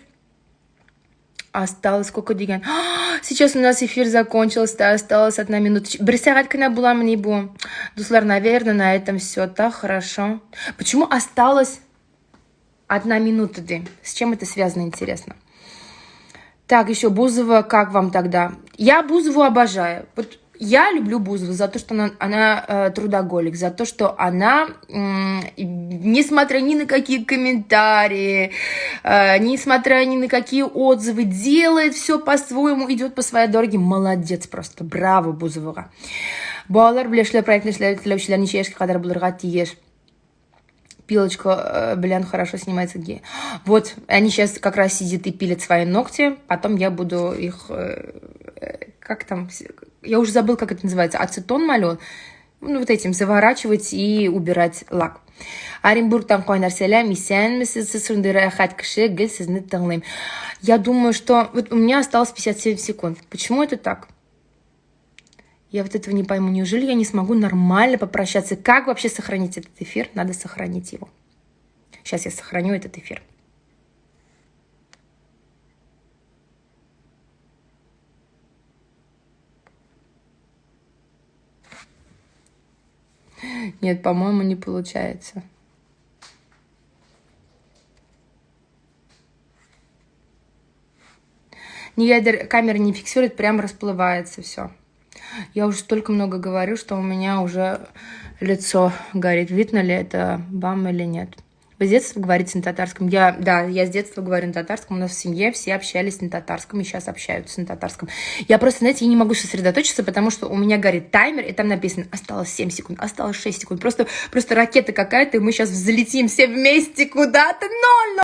Осталось сколько дигән? Сейчас у нас эфир закончился, осталось 1 минута. Бер сәгать кенә буламыни бу? Дуслар, наверное, на этом все. Так, хорошо. Почему осталось 1 минута, ди? С чем это связано, интересно? Так, еще Бузова, как вам тогда? Я Бузову обожаю. Вот я люблю Бузову за то, что она трудоголик, за то, что она, несмотря ни на какие комментарии, несмотря ни на какие отзывы, делает все по-своему, идет по своей дороге. Молодец просто. Браво Бузовага. Балалар белән эшләү проектын эшләү теләүчеләр ничә яшькә кадәр булырга тиеш? Пилочка, блин, хорошо снимается. Вот, они сейчас как раз сидят и пилят свои ногти. Потом я буду их... Как там? Я уже забыл, как это называется. Ацетон мален. Ну, вот этим заворачивать и убирать лак. Оренбургтан кайнар сәлам, исәнмесез, сез шундый рәхәт кеше, гел сезне тыңлыйм. Я думаю, что вот у меня осталось 57 секунд. Почему это так? Я вот этого не пойму. Неужели я не смогу нормально попрощаться? Как вообще сохранить этот эфир? Надо сохранить его. Сейчас я сохраню этот эфир. Нет, по-моему, не получается. Нигәдер камера не фиксирует, прям расплывается все. Я уже столько много говорю, что у меня уже лицо горит. Видно ли это вам или нет? Вы с детства говорите на татарском? Да, я с детства говорю на татарском. У нас в семье все общались на татарском и сейчас общаются на татарском. Я просто, знаете, я не могу сосредоточиться, потому что у меня горит таймер, и там написано осталось 7 секунд, осталось 6 секунд. Просто ракета какая-то, и мы сейчас взлетим все вместе куда-то. 0, 0.